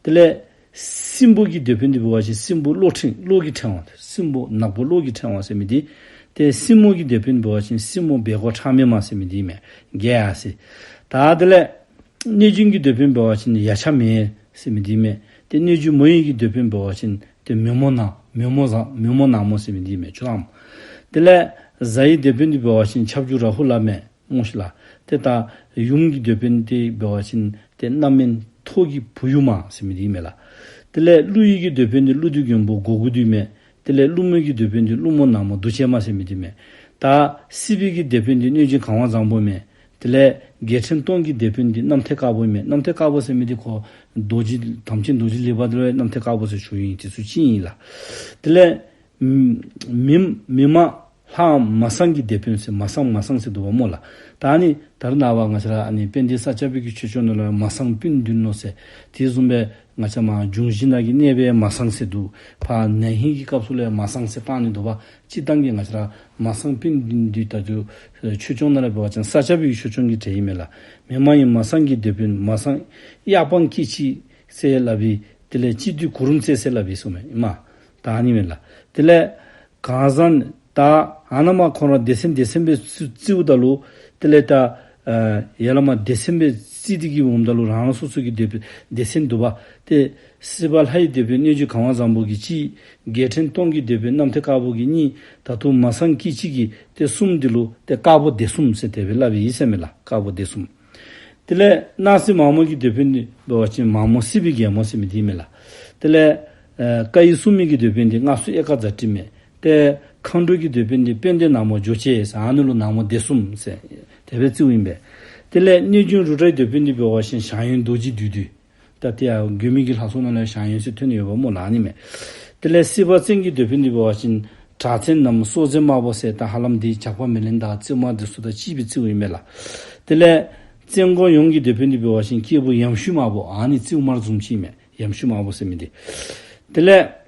དེ་ལས་སྲིན་པོ་གི་མདོས་འབེན་འདི་འབད་བ་ཅིན་སྲིན་པོ་གློ་ཕྲེང་གློ་གི་ཕྲེང་བ། སྲིན་པོ་ནག་པོ་གློ་གི་ཕྲེང་བ་ཟེར་མི་འདི། ཏེ་སྲིན་མོ་གི་མདོས་འབེན་འབད་བ་ཅིན་སྲིན་མོ་སྦལ་ཀོ་ཁྲག་མེད་མ་ཟེར་མི་འདི་ཨིན་མས། བརྒྱད་ཡར་སོ། ད་དེ་ལས་གནོད་སྦྱིན་གྱི་མདོས་འབེན་འབད་བ་ཅིན་ཡ་ཆ་མེ་ཟེར་མི་འདི་མེ། ཏེ་གནོད་སྦྱིན་མོ་ཡི་གི་མདོས་འབེན་འབད་བ་ཅིན་ཏེ་མེ་མོ་ནག་མེ་མོ་ཟ་མེ་མོ་ནག་མོ་ཟེར་མི་འདི་མེ་བཅུ་ཐམ། དེ་ལས་གཟའ་ཡི་མདོས་འབེན་འདི་འབད་བ་ཅིན་ཁྱབ་འཇུག་རཱ་ཧུ་ལ་མེ་སྨོ་ཤིག་ལགས། ཏེ་ད་ཡུམ་གྱི་མདོས་འབེན་འདི་འབད་བ་ཅིན་ཏེ་རྣམ་སྨིན་ཐོག་གི་བུ་ཡུག་མ་ཟེར་མི་འདི་མེ་ལགས། དེ་ལས་ཀླུ་ཡི་གི་མདོས་འབེན་འདི་ཀླུ་བདུད་མགོན་པོ་གོ་དགུ་འདི་མེ། དེ་ལས་ཀླུ་མོ་གི་མདོས་འབེན་འདི་ཀླུ་མོ་ནག་མོ་འདུ་བྱེད་མ་ཟེར་མི་འདི་མེ། ད་སྲིད་པའི་གི་མདོས་འབེན་འདི་གནོད་སྦྱིན་གང་བ་བཟང་པོ་མེ། དེ་ལས་རྒྱལ་ཕྲན་སྟོང་གི་མདོས་འབེན་འདི་རྣམ་ཐོས་དཀར་པོ་མེ། རྣམ་ཐོས་དཀར་པོ་ཟེར་མི་འདི་ཁོ་རྡོ་རྗེ་དམ་ཅན་རྡོ་རྗེ་ལེགས་པ་འདི་ལུ་རྣམ་ཐོས་དཀར་པོ་ཟེར་ཞུཝ་ཨིན། དེ་ཚུ་གཅིག་ཨིན་ལགས། དེ་ལས་མི་མི་མ་ལྷ་མ་སངས་ཀྱི་མདོས་འབེན་ཟེར་མ་སངས་མ་སངས་ཟེར་འདུག་པ་སྨོ་ལགས། ད་ནི་ད་རུང་ནངས་པ་ང་བཅས་ར་ཨ་ནི་དཔལ་ལྡན་ས་སྐྱ་པའི་གི་ཆོས་སྐྱོང་ནང་ལུ་མ་སངས་སྤུན་བདུན་ནོ་ཟེར། དེ་བཟུམ་སྦེ་ང་བཅས་མར་འབྱུང་བཞི་ནང་གི་གནས་པའི་མ་སངས་ཟེར་འདུག། ཕར་ན་ཧིང་གི་སྐབས་སུ་ལས་མ་སངས་ཟེར་བཏང་ནི་འདུག་པ། སྤྱིར་བཏང་གི་ང་བཅས་ར་མ་སངས་སྤུན་བདུན་འདི་ད་ཅི་ཆོས་སྐྱོང་ནང་ལས་འབད་བ་ཅིན་ས་སྐྱ་པའི་གི་ཆོས་སྐྱོང་གི་གྲས་ཨིན་མས་ལགས། མི་མ་ཡིན་མ་སངས་ཀྱི་མདོས་འབེན་མ་སངས་གཡའ་སྤང་སྐྱེས་ཆེན་ཟེར་སླབ་པའི་དེ་ལས་སྤྱི་འདུས་གུ་རུམ་རྩེ་ཟེར་སླབ་པའི་སོ་མེ་ཨིན་མས། ད་ཨ་ནི་མེ་ལགས། དེ་ལས་གང་ཟག་ད་ཨ་ནཱ་མར་ཁོང་ར་སྡེ་ཚན་སྡེ་ཚན་སྦེ་བརྩི་བརྩིཝ་ད་ལུ་དེ་ལས་ད་ཨ་ཡར་ལས་མར་སྡེ་ཚན་སྦེ་བརྩི་སྟེ་གི་འོངམ་ད་ལུ་རང་རང་སོ་སོ་གི་མདོས་འབེན་སྡེ་ཚན་འདུག་པ། ཏེ་སྲིད་པ་ལྷ་ཡི་མདོས་འབེན་གནོད་སྦྱིན་གང་བ་བཟང་པོ་གིས་གཅིག། རྒྱལ་ཕྲན་སྟོང་གི་མདོས་འབེན་རྣམ་ཐོས་དཀར་པོ་གིས་གཉིས། ད་རུང་མ་སངས་སྐྱེས་ཆེན་གྱི་ཏེ་གསུམ་འདི་ལུ་ཏེ་དཀར་པོ་སྡེ་གསུམ་ཟེར་དེ་སྦེ་སླབ་ཨིན་ཟེར་མས་ལགས། དཀར་པོ་སྡེ་གསུམ། དེ་ལས་སྣང་སྲིད་མ་མོ་གི་མདོས་འབེན་འདི་འབད་བ་ཅིན་མ་མོ་སྲིད་པའི་རྒྱལ་མོ་ཟེར་མི་འདི་མས་ལགས། དེ་ལས་ཨེ་ཀ་ཡེ་སྲུང་མའི་གི་མདོས་འབེན་འདི་མངའ་གསོལ་ཨེ་ཀ་ཛ་ཊི་མས། ཏེ་མཁའ་འགྲོ་གི་མདོས་འབེན་འདི་དཔལ་ལྡན་ནག་མོ་ཇོ་ཅེ་ཟེར། ཨ་ནི་ལུ་ནག་མོ་སྡེ་གསུམ་ཟེར་དེ་སྦེ་བརྩིཝ་ཨིན་པས། དེ་ལས་གནོད་སྦྱིན་རུ་ཏྲའི་མདོས་འབེན་འདི་འབད་བ་ཅིན་ཞང་ཡོན་རྡོ་རྗེ་བདུད་འདུལ། ད་དེ་ཡང་མགོན་པོའི་གི་ལྷ་ཚོགས་ནང་ལས་ཞང་ཡོན་ཟེར་ཐོན་ཡོདཔ་སྨོ་ལགས། ཨ་ནི་མས། དེ་ལས་སྲིད་པ་བཙན་གྱི་མདོས་འབེན་འདི་འབད་བ་ཅིན་གྲགས་ཆེན་ནམ་སྲོག་འཛིན་དམར་པོ་ཟེར། ད་ཧ་ལམ་འདི་ཇག་པ་མེ་ལེན་དང་བཙུན་མ་འདི་ཚུ་དང་གཅིག་སྦེ་བརྩིཝ་ཨིན་མས་ལགས། དེ་ལས་བཙན་མགོན་ཡོངས་ཀྱི་མདོས་འབེན་འདི་འབད་བ་ཅིན་སྐྱེས་བུ་ཡམ་ཤུད་དམར་པོ། ཨ་ནི་བརྩིཝ་མར་བཟུམ་ཅིག་མས། ཡམ་ཤུད་དམར་པོ་ཟེར་མི་འདི། དེ་ལས་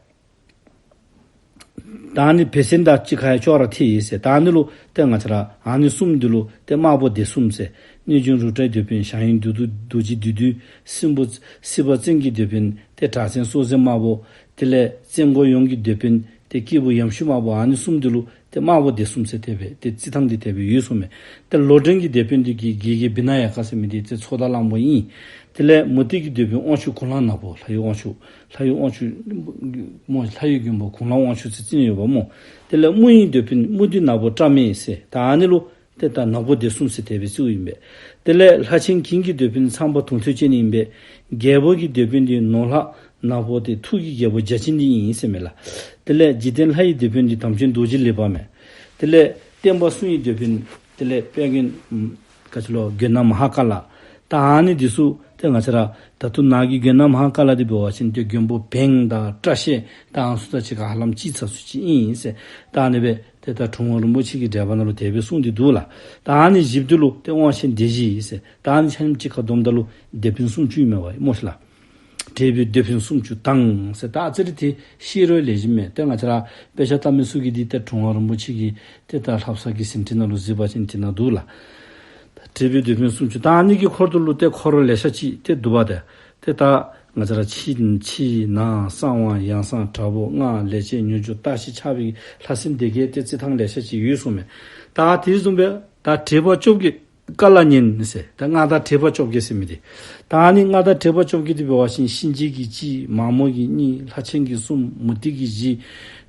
ད་ཨ་ནི་བེ་ཙན་དང་གཅིག་ཁར་ཡང་ཅོག་ར་འཐད་ཡི་ཟེར། ད་ཨ་ནི་ལུ་ཏེ་ང་བཅས་ར་ཨ་ནི་གསུམ་འདི་ལུ་ཏེ་དམར་པོ་སྡེ་གསུམ་ཟེར། གནོད་སྦྱིན་རུ་ཏྲའི་མདོས་འབེན་ཞང་ཡོན་བདུད་འདུལ་རྡོ་རྗེ་བདུད་འདུལ། སྲིད་པ་སྲིད་པ་བཙན་གྱི་མདོས་འབེན་ཏེ་གྲགས་ཆེན་སྲོག་འཛིན་དམར་པོ། དེ་ལས་བཙན་མགོན་ཡོངས་ཀྱི་མདོས་འབེན་ཏེ་སྐྱེས་བུ་ཡམ་ཤུད་དམར་པོ། ཨ་ནི་གསུམ་འདི་ལུ་ཏེ་དམར་པོ་སྡེ་གསུམ་ཟེར་དེ་སྦེ་ཏེ་རྩི་ཐངས་འདི་དེ་སྦེ་ཡོད་གསུངམ་མས། ཏེ་ལོ་འདྲེན་གྱི་མདོས་འབེན་འདི་གི་རྒྱལ་བྱེད་བི་ན་ཡ་ཀ་ཟེར་མི་འདི་ཏེ་ཚོགས་བདག་གླང་པོ་ཨིན། དེ་ལས་མུ་སྟེགས་ཀྱི་མདོས་འབེན་དབང་ཕྱུག་གུ་ལང་ནག་པོ་ལྷ་ཡུལ་དབང་ཕྱུག་ལྷ་ཡུལ་དབང་ཕྱུག་སྨོ། ལྷ་ཡུལ་མགོན་པོ་གུ་ལང་དབང་ཕྱུག་ཟེར་རྩིཝ་ཡོདཔ་སྨོ། དེ་ལས་དམུ་ཡི་མདོས་འབེན་དམུ་སྡེ་ནག་པོ་བཀྲ་མེད་ཟེར། ད་ཨ་ནི་ལུ་ཏེ་ད་ནག་པོ་སྡེ་གསུམ་ཟེར་དེ་སྦེ་བརྩིཝ་ཨིན་པས། དེ་ལས་ལྷ་ཆེན་གིང་གི་མདོས་འབེན་ཚངས་པ་དུང་ཐོད་ཅན་ཨིན་པས། རྒྱལ་པོ་གི་མདོས་འབེན་འདི་ནོར་ལྷ་ནག་པོ་ཏེ་ཐུགས་ཀྱི་རྒྱལ་པོ་བརྒྱ་བྱིན་འདི་ཨིན་ཟེར་མས་ལགས། དེ་ལས་འཇིག་རྟེན་ལྷ་ཡི་མདོས་འབེན་འདི་དམ་ཅན་རྡོ་རྗེ་ལེགས་པ་མས། དེ་ལས་བསྟན་པ་སྲུང་ཡི་མདོས་འབེན་དེ་ལས་དཔལ་མགོན་ཨམ་ག་ཅི་ལོ་མགོན་ནག་མ་ཧཱ་ཀཱ་ལ། ད་ཨ་ནི་འདི་ཚུ་ཏེ་ང་བཅས་ར་ད་ལྟོ་ནཱ་གི་མགོན་ནག་མ་ཧཱ་ཀཱ་ལ་འདི་འབད་བ་ཅིན་ཏེ་མགོན་པོ་བེང་དང་བཀྲ་ཤིས་དང་ཚུ་དང་གཅིག་ཁར་ཧ་ལམ་གཅིག་ཚ་སུ་ཅིག་ཨིན་ཟེར། ད་ཨ་ནི་སྦེ་ཏེ་ད་དྲུང་པ་རིན་པོ་ཆེ་གི་འགྲེལ་པ་ནང་ལུ་དེ་སྦེ་གསུངས་ཏེ་འདུག་ལགས། ད་ཨ་ནི་བཞི་པོ་འདི་ལུ་ཏེ་དབང་ཆེན་སྡེ་བཞི་ཟེར། ད་ཨ་ནི་ཆ་མཉམ་གཅིག་ཁར་བསྡོམས་ད་ལུ་མདོས་འབེན་སུམ་ཅུ་ཨིན་མས་པ་སྨོ་ཤིག་ལགས། བྲེ་བའི་མདོས་འབེན་སུམ་ཅུ་དང་ཟེར། ད་ཨ་ཙི་རེ་ཏེ་ཤེས་རུང་ལེགས་ཤོམ་མས། ཏེ་ང་བཅས་ར་དཔེ་ཆ་ལྟ་མི་ཚུ་གིས་འདི་ཏེ་དྲུང་པ་རིན་པོ་ཆེ་གི་ཏེ་ད་ལྷ་བསང་གི་ཟིན་བྲིས་ནང་ལུ་གཟིགས་པ་ཅིན་དེ་ནང་འདུག་ལགས། ད་བྲེ་བའི་མདོས་འབེན་སུམ་ཅུ། ད་ཨ་ནི་གི་འཁོར་དུ་ལུ་ཏེ་འཁོར་ལེ་ཤ་ཅིག་ཏེ་འདུག་པ། ཏེ་ཏེ་ད་ ང་བཅས་ར་ཕྱི་ཕྱི་ནང་གསང་བ་ཡང་གསང་དྲག་པོ་སྔགས་ལས་བྱེད་མྱུར་མགྱོགས་རྟ་ཞིག་ཆགས་པའི་ལྷ་སྲིན་སྡེ་བརྒྱད་དེ་རྩི་ཐངས་ལེ་ཤ་ཅིག་ཡོད་གསུངས་མས། ད་དེ་བཟུམ་སྦེ་ད་དྲེགས་པ་བཅོ་བརྒྱད་བཀའ་ལ་ཉན་ཟེར། ད་སྔགས་བདག་དྲེགས་པ་བཅོ་བརྒྱད་ཟེར་མི་དེ། ད་ཨ་ནི་སྔགས་བདག་དྲེགས་པ་བཅོ་བརྒྱད་དེ་འབད་བ་ཅིན་གཤིན་རྗེ་གི་གཅིག། མ་མོ་གི་གཉིས། ལྷ་ཆེན་གི་གསུམ། མུ་སྟེགས་ཀྱི་བཞི།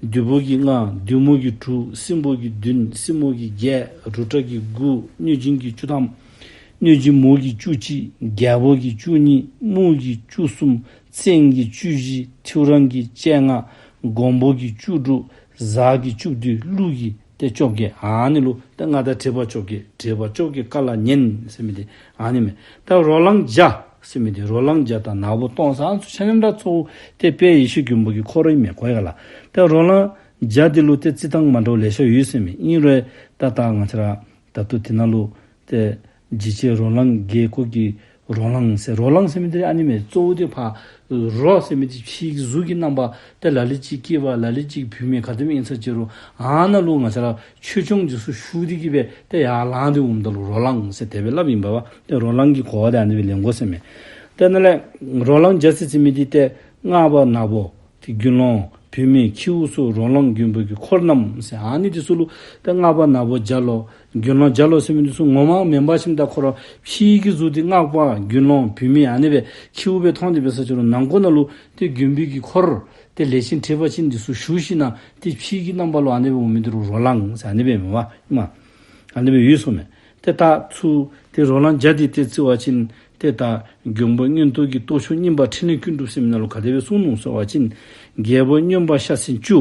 བདུད་པོ་གི་ལྔ། བདུད་མོ་གི་དྲུག། སྲིན་པོ་གི་བདུན། སྲིན་མོ་གི་བརྒྱད། རུ་ཏྲ་གི་དགུ། གནོད་སྦྱིན་གྱི་བཅུ་ཐམ། གནོད་སྦྱིན་མོ་གི་བཅུ་གཅིག། རྒྱལ་པོ་གི་བཅུ་གཉིས། དམུ་གི་བཅུ་གསུམ། བཙན་གྱི་བཅུ་བཞི། ཐེའུ་རང་གི་བཅོ་ལྔ། མགོན་པོ་གི་བཅུ་དྲུག། གཟའ་གི་བཅུ་བདུན། ཀླུ་གི་ཏེ་བཅོ་བརྒྱད། ཨ་ནི་ལུ་ཏེ་སྔགས་བདག་དྲེགས་པ་བཅོ་བརྒྱད། དྲེགས་པ་བཅོ་བརྒྱད་བཀའ་ལ་ཉན་ཟེར་མི་དེ་ཨ་ནི་མས། ད་རོ་ལངས་བརྒྱ་ཟེར་མི་དེ་རོ་ལངས་བརྒྱ་དང་ནག་པོ་སྟོང་ཟེར་ཨ་ནི་ཚུ་ཆ་མཉམ་ར་གཙོ་བོ་ཏེ་དཔལ་ཡེ་ཤེས་མགོན་པོ་གི་འཁོར་ཨིན་མས་གོ་ཡ་ག་ལགས། ད་རོ་ལངས་བརྒྱ་དེ་ལུ་ཏེ་རྩི་ཐངས་མ་འདྲཝ་ལེ་ཤ་ཡོད་ཟེར་མས། ཨིན་རུང་ད་ད་ང་བཅས་ར་ད་ལྟོ་དེ་ནང་ལུ་ཏེ་འཇིགས་བྱེད་རོ་ལངས་བརྒྱད་སྐོར་གྱི་རོ་ལངས་ཟེར། རོ་ལངས་ཟེར་མི་དེ་ཨ་ནི་མས། གཙོ་བོ་དེ་ཕར་རོ་ཟེར་མི་དེ་ཕྱིའི་གཟུགས་ཀྱི་རྣམ་པ་ཏེ་ལ་ལུ་ཅིག་སྐྱེས་པ་ལ་ལུ་ཅིག་བུད་མེད་ག་དེམ་ཨིན་ས་ཅི་རུང་ཨ་ནཱ་ལུ་ང་བཅས་ར་ཆོས་སྐྱོང་འདི་ཚུ་ཞུགས་ཏེ་གི་སྦེ་ཏེ་ཡར་ལངས་ཏེ་འོངམ་ད་ལུ་རོ་ལངས་ཟེར་དེ་སྦེ་སླབ་ཨིན་པས་པ། ཏེ་རོ་ལངས་ཀྱི་གོ་བ་དེ་ཨ་ནི་སྦེ་ལེན་དགོ་ཟེར་མས། ཏེ་ནཱ་ལས་རོ་ལངས་བརྒྱ་ཟེར་མི་དེ་ཏེ་སྔགས་པ་ནག་པོ་ཏེ་དགེ་སློང་བུད་མེད་ཁྱེའུ་སོགས་རོ་ལངས་མགོན་པོ་གི་འཁོར་རྣམས་ཟེར། ཨ་ནི་དེ་ཚུ་ལུ་ཏེ་སྔགས་པ་ནག་པོ་བརྒྱ་ལོ་དགེ་སློང་བརྒྱ་ལོ་ཟེར་མི་དེ་ཚུ་ངོ་མ་མེན་པ་ཅིན་ད་ཁོ་ར་ཕྱིའི་གི་གཟུགས་དེ་སྔགས་པ་དགེ་སློང་བུད་མེད་ཨ་ནི་སྦེ་ཁྱེའུ་སྦེ་མཐོང་སྟེ་འབད་ས་ཅི་རུང་ནང་ཁོག་ནང་ལུ་ཏེ་མགོན་པོའི་གི་འཁོར་ཏེ་ལས་ཅན་དྲེགས་པ་ཅན་དེ་ཚུ་ཞུགས་ཞིནམ་ཏེ་ཕྱིའི་གི་རྣམ་པ་ལུ་ཨ་ནི་སྦེ་འོང་མི་དེ་ལུ་རོ་ལངས་ཟེར་ཨ་ནི་སྦེ་མེན་པ་ཨིན་མས། ཨ་ནི་སྦེ་ཡོད་གསུངས་མས། ཏེ་ད་ཚུར་ཏེ་རོ་ལངས་བརྒྱ་དེ་ཏེ་རྩི་བ་ཅིན་ཏེ་ད་མགོན་པོ་མངོན་རྟོགས་ཀྱི་སྟོབས་མཆོག་བསྙེན་པ་ཕྲིན་ལས་ཀུན་གྲུབ་ཟེར་མི་ནང་ལུ་ག་དེ་སྦེ་གསུངས་ནུག་ཟེར་བ་ཅིན། རྒྱལ་པོ་སྨྱོན་པ་ཤ་ཟན་བཅུ།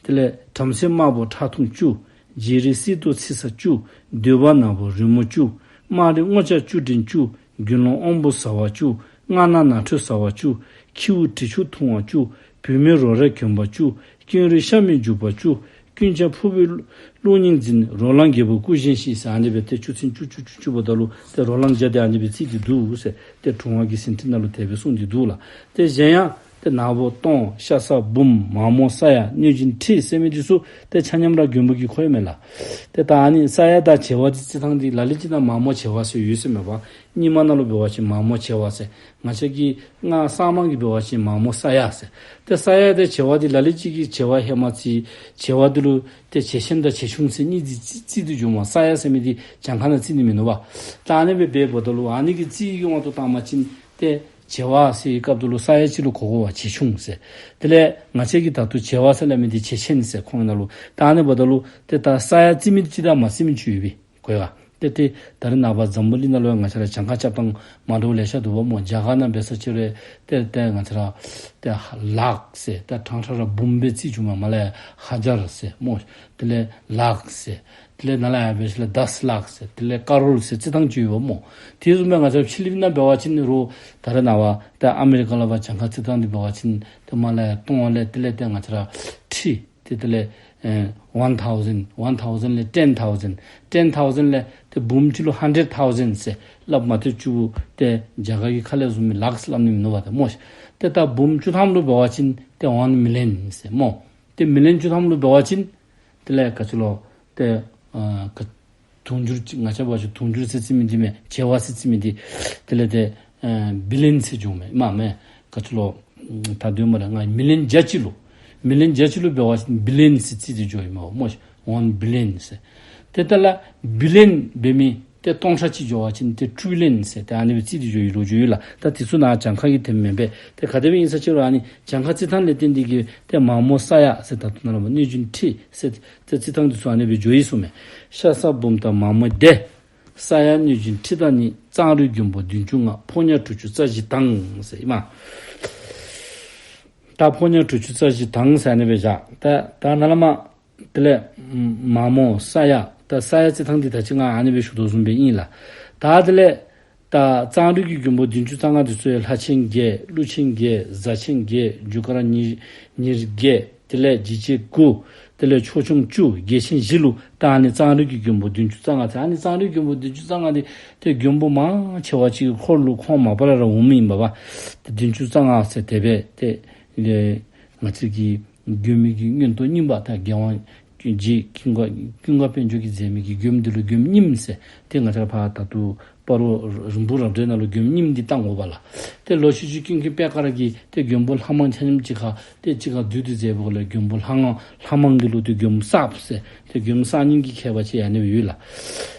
དེ་ལས་བྲམ་ཟེ་དམར་པོ་ཁྲག་འཐུང་བཅུ། རྗེ་རིགས་སྲིད་དུ་ཚེ་ས་བཅུ། འདོད་པ་ནག་པོ་རི་མོ་བཅུ། དམངས་རིགས་སྔོ་སྐྱ་བཅུ་དྲན་བཅུ། དགེ་སློང་དབང་པོ་ཟ་བ་བཅུ། སྔགས་ནག་ནགས་ཁྲོད་ཟ་བ་བཅུ། ཁྱེའུ་དྲི་ཆུ་འཐུང་བ་བཅུ། བུད་མེད་རོ་རས་གྱོན་པ་བཅུ། ཀེང་རུས་ཤ་མེད་རྒྱུག་པ་བཅུ། ཀུན་ཁྱབ་ཕུར་བུའི་གློག་བརྙན་འཛིན། རོ་ལངས་རྒྱལ་པོ་སྐུ་བཞེངས་ཤིག་ཟེར་ཨ་ནི་སྦེ་ཏེ་བཅུ་ཚན་བཅུ་བཅུ་བཅུ་བཅུ་འབདཝ་ད་ལུ་ཏེ་རོ་ལངས་བརྒྱ་དེ་ཨ་ནི་སྦེ་རྩིས་ཏེ་འདུག་ཟེར་ཏེ་དྲུང་པ་གི་ཟིན་བྲིས་ནང་ལུ་དེ་སྦེ་གསུངས་ཏེ་འདུག་ལགས། ཏེ་གཞན་ཡང་ཏེ་ནག་པོ་སྟོང་། ཤ་ཟ་འབུམ། མ་མོ་ས་ཡ། གནོད་སྦྱིན་ཁྲི་ཟེར་མི་དེ་ཚུ་ཏེ་ཆ་མཉམ་ར་མགོན་པོ་གི་འཁོར་ཨིན་མས་ལགས། ཏེ་ད་ཨ་ནི་ས་ཡ་དང་བྱེ་བ་དེ་རྩི་ཐངས་དེ་ལ་ལུ་ཅིག་ནང་མ་མོ་བྱེ་བ་ཟེར་ཡོད་ཟེར་མས་པ། རྙིང་མ་ནང་ལུ་འབད་བ་ཅིན་མ་མོ་བྱེ་བ་ཟེར། ང་བཅས་ཀྱི་སྔགས་གསར་མ་གི་འབད་བ་ཅིན་མ་མོ་ས་ཡ་ཟེར། ཏེ་ས་ཡ་དང་བྱེ་བ་དེ་ལ་ལུ་ཅིག་གིས་བྱེ་བ་ཧེ་མ་རྩི། བྱེ་བ་དེ་ལུ་ཏེ་བྱེ་ཆེན་དང་བྱེ་ཆུང་ཟེར་གཉིས་ཅིག་རྩི་རྩི་སྟེ་འགྱོཝ་མས། ས་ཡ་ཟེར་མི་དེ་གྱངས་ཁ་ནང་རྩི་ནི་མིན་ནུག་པ། ད་ཨ་ནི་སྦེ་འབདཝ་ད་ལུ་ཨ་ནི་གི་རྩིས་ཀྱི་དབང་དུ་བཏང་བ་ཅིན་ཏེ་བྱེ་བ་ཟེར་བའི་སྐབས་དེ་ལུ་ས་ཡ་གཅིག་ལུ་གོ་དགོ་པས། བྱེ་ཆུང་ཟེར། དེ་ལས་ང་བཅས་ཀྱིས་ད་ལྟོ་བྱེ་བ་ཟེར་སླབ་མི་དེ་བྱེ་ཆེན་ཟེར། ཁོང་གི་ནང་ལུ་ད་ཨ་ནི་འབདཝ་ད་ལུ་ཏེ་ད་ས་ཡ་རྩི་མི་ཅིག་དང་མ་རྩི་མི་ཅིག་ཡོད་པས། གོ་ཡ། ཏེ་ཏེ་ད་རེས་ནངས་པ་འཛམ་བུ་གླིང་ནང་ལུ་ཡང་ང་བཅས་ར་གྱངས་ཁ་རྐྱབ་ཐངས་མ་འདྲཝ་ལེ་ཤ་འདུག་པ་སྨོ། རྒྱ་གར་ནང་འབད་ས་ཅི་རུང་ཏེ་ཏེ་ང་བཅས་ར་ཏེ་ལག་ཟེར་ཏེ་ཕྲང་ཕྲང་ར་འབུམ་སྦེ་རྩིས་བྱུང་མས། མར་ལས་ཡར་ཧ་ཛར་ཟེར་སྨོ། དེ་ལས་ལག་ཟེར། དེ་ལས་ནཱ་ལས་ཡར་འབད་ཞིནམ་ལས་དཱས་ལག་ཟེར། དེ་ལས་ཀ་རོར་ཟེར་རྩིས་ཐངས་ཅིག་ཡོདཔ་སྨོ། དེ་བཟུམ་སྦེ་ང་བཅས་ཕྱི་གླིང་ནང་འབད་བ་ཅིན་རོགས་ད་རེས་ནངས་པ་ཏེ་ཨ་མི་རི་ཀ་ལུ་འབད་གྱངས་ཁ་རྩིས་ཐངས་དེ་འབད་བ་ཅིན་ཏེ་མར་ལས་ཡར་སྟོང་ལས་དེ་ལས་ཏེ་ང་བཅས་ར་ཁྲི། ཏེ་དེ་ལས་ཨེ་ཝཱན་ཐའུ་ཟེན། ཝཱན་ཐའུ་ཟེན་ལས་ཊེན་ཐའུ་ཟེན། ཊེན་ཐའུ་ཟེན་ལས་ཏེ་འབུམ་གཅིག་ལུ་ཧན་ཌེཌ་ཐའུ་ཟེན་ཟེར་སླབ་མས། ཏེ་ཅིག་ཏེ་རྒྱ་གར་གྱི་ཁ་ལས་བཟུང་མི་ལཱཀསི་སླབ་ནི་མིན་ནུག་པ་ཏེ་སྨོ་ཤིག། ཏེ་ད་འབུམ་བཅུ་ཐམ་ལུ་འབད་བ་ཅིན་ཏེ་ཝཱན་མི་ལི་ཡཱན་ཟེར་སྨོ། ཏེ་མི་ལི་ཡཱན་བཅུ་ཐམ་ལུ་འབད་བ་ཅིན་དེ་ལས་ག་ཅི་ལོ་ཏེ་ཨ་ག་དུང་ཕྱུར་གཅིག། ང་བཅས་འབད་བ་ཅིན་དུང་ཕྱུར་ཟེར་རྩི་མི་འདི་མས། བྱེ་བ་ཟེར་རྩི་མི་འདི། དེ་ལས་ཏེ་ཨ་བི་ལི་ཡཱན་ཟེར་འགྱོཝ་མས། མ་མས། ག་ཅི་ལོ་ད་དུང་མ་ར་ང་མི་ལི་ཡཱན་བརྒྱ་གཅིག་ལུ་མི་ལི་ཡཱན་བརྒྱ་གཅིག་ལུ་འབད་བ་ཅིན་བི་ལི་ཡཱན་ཟེར་རྩིས་ཏེ་འགྱོཝ་ཨིན་མས་སྨོ་ཤིག། ཝཱན་བི་ལི་ཡཱན་ཟེར། ཏེ་ད་ལས་བི་ལི་ཡཱན་འབད་མི་ཏེ་སྟོང་ཕྲག་གཅིག་འགྱོ་བ་ཅིན་ཏེ་ཊི་རི་ལི་ཡཱན་ཟེར་ཏེ་ཨ་ནི་སྦེ་རྩིས་ཏེ་འགྱོ་བའི་ལོ་རྒྱུས་ཡོད་ལགས། ད་དེ་ཚུ་ནང་གྱངས་ཁ་གི་དེམ་མེན་པས། ཏེ་ག་དེ་སྦེ་ཨིན་ས་ཅི་རུང་ཨ་ནི་གྱངས་ཁ་རྩིས་ཐངས་ལས་བརྟེན་ཏེ་གིས་ཏེ་མ་མོ་ས་ཡ་ཟེར་ད་ལྟོ་ནཱ་ལས་མར་གནོད་སྦྱིན་ཁྲི་ཟེར་ཏེ་རྩིས་ཐངས་དེ་ཚུ་ཨ་ནི་སྦེ་འགྱོ་ཡི་གསུངས་མས། ཤ་ཟ་འབུམ་དང་མ་མོ་སྡེ། ས་ཡ་གནོད་སྦྱིན་ཁྲི་དང་ནི། གཙང་རུས་མགོན་པོ་བདུན་ཅུ་ལྔ། ཕོ་ཉ་དྲུག་ཅུ་རྩ་བཞི་དང་ཟེར་ཨིན་མས། ད་ཕོ་ཉ་དྲུག་ཅུ་རྩ་བཞི་དང་ཟེར་ཨ་ནི་སྦེ་བཞག། ད་ད་ནཱ་ལས་མར་དེ་ལས་མ་མོ་ས་ཡ། ད་ས་ཡ་རྩིས་ཐངས་འདི་ད་ཅི་ང་ཨ་ནི་སྦེ་ཞུ་དོ་བཟུམ་སྦེ་ཨིན་ལགས། ད་དེ་ལས་ད་གཙང་རུས་ཀྱི་མགོན་པོ་བདུན་ཅུ་རྩ་ལྔ་འདི་ཚུ་ཡང་ལྷ་ཆེན་བརྒྱད། ཀླུ་ཆེན་བརྒྱད། གཟའ་ཆེན་བརྒྱད། རྒྱུ་སྐར་ཉེར་ཉེར་བརྒྱད། དེ་ལས་འཇིགས་བྱེད་དགུ། དེ་ལས་ཕྱོགས་སྐྱོང་བཅུ། རྒྱལ་ཆེན་བཞི་ལུ་ད་ཨ་ནི་གཙང་རུས་ཀྱི་མགོན་པོ་བདུན་ཅུ་རྩ་ལྔ་ཟེར། ཨ་ནི་གཙང་རུས་མགོན་པོ་བདུན་ཅུ་རྩ་ལྔ་འདི་ཏེ་མགོན་པོ་མང་ཆེ་བ་ཅིག་གི་འཁོར་ལུ་ཁོང་མ་པ་ལས་ར་འོངམ་ཨིན་པས་པ། ཏེ་བདུན་ཅུ་རྩ་ལྔ་ཟེར་དེ་སྦེ་ཏེ་ལས་ང་བཅས་ཀྱི་མགོན་པོའི་གི་མངོན་རྟོགས་བསྙེན་པ་དང་རྒྱལ་དབང་ རྗེ་ཀུན་དགའ་ཀུན་དགའ་དཔལ་འབྱོར་གྱིས་མཛད་མི་གི་མགྱོནམ་འདི་ལུ་མགྱོནམ་རྙིངམ་ཟེར། ཏེ་ང་བཅས་ར་ཕར་ད་ལྟོ་སྤ་རོ་རིན་སྤུངས་རབ་གྲྭའི་ནང་ལུ་མགྱོནམ་རྙིངམ་འདི་བཏང་དགོ་པས་ལགས། ཏེ་ལོ་ཤུལ་ཅིག་ཀུན་མཁྱེན་པད་དཀར་གྱིས་ཏེ་མགྱོནམ་ལྷ་མང་ཆ་མཉམ་གཅིག་ཁར་ཏེ་གཅིག་ཁར་བསྡུ་སྟེ་མཛད་པའི་སྐོར་ལས་མགྱོནམ་ལྷ་མང་ལྷ་མང་གི་ལུ་ཏེ་མགྱོནམ་གསརཔ་ཟེར། ཏེ་མགྱོནམ་གསར་རྙིང་གི་ཁྱད་པར་ཅིག་ཨ་ནི་སྦེ་ཡོད་ལགས།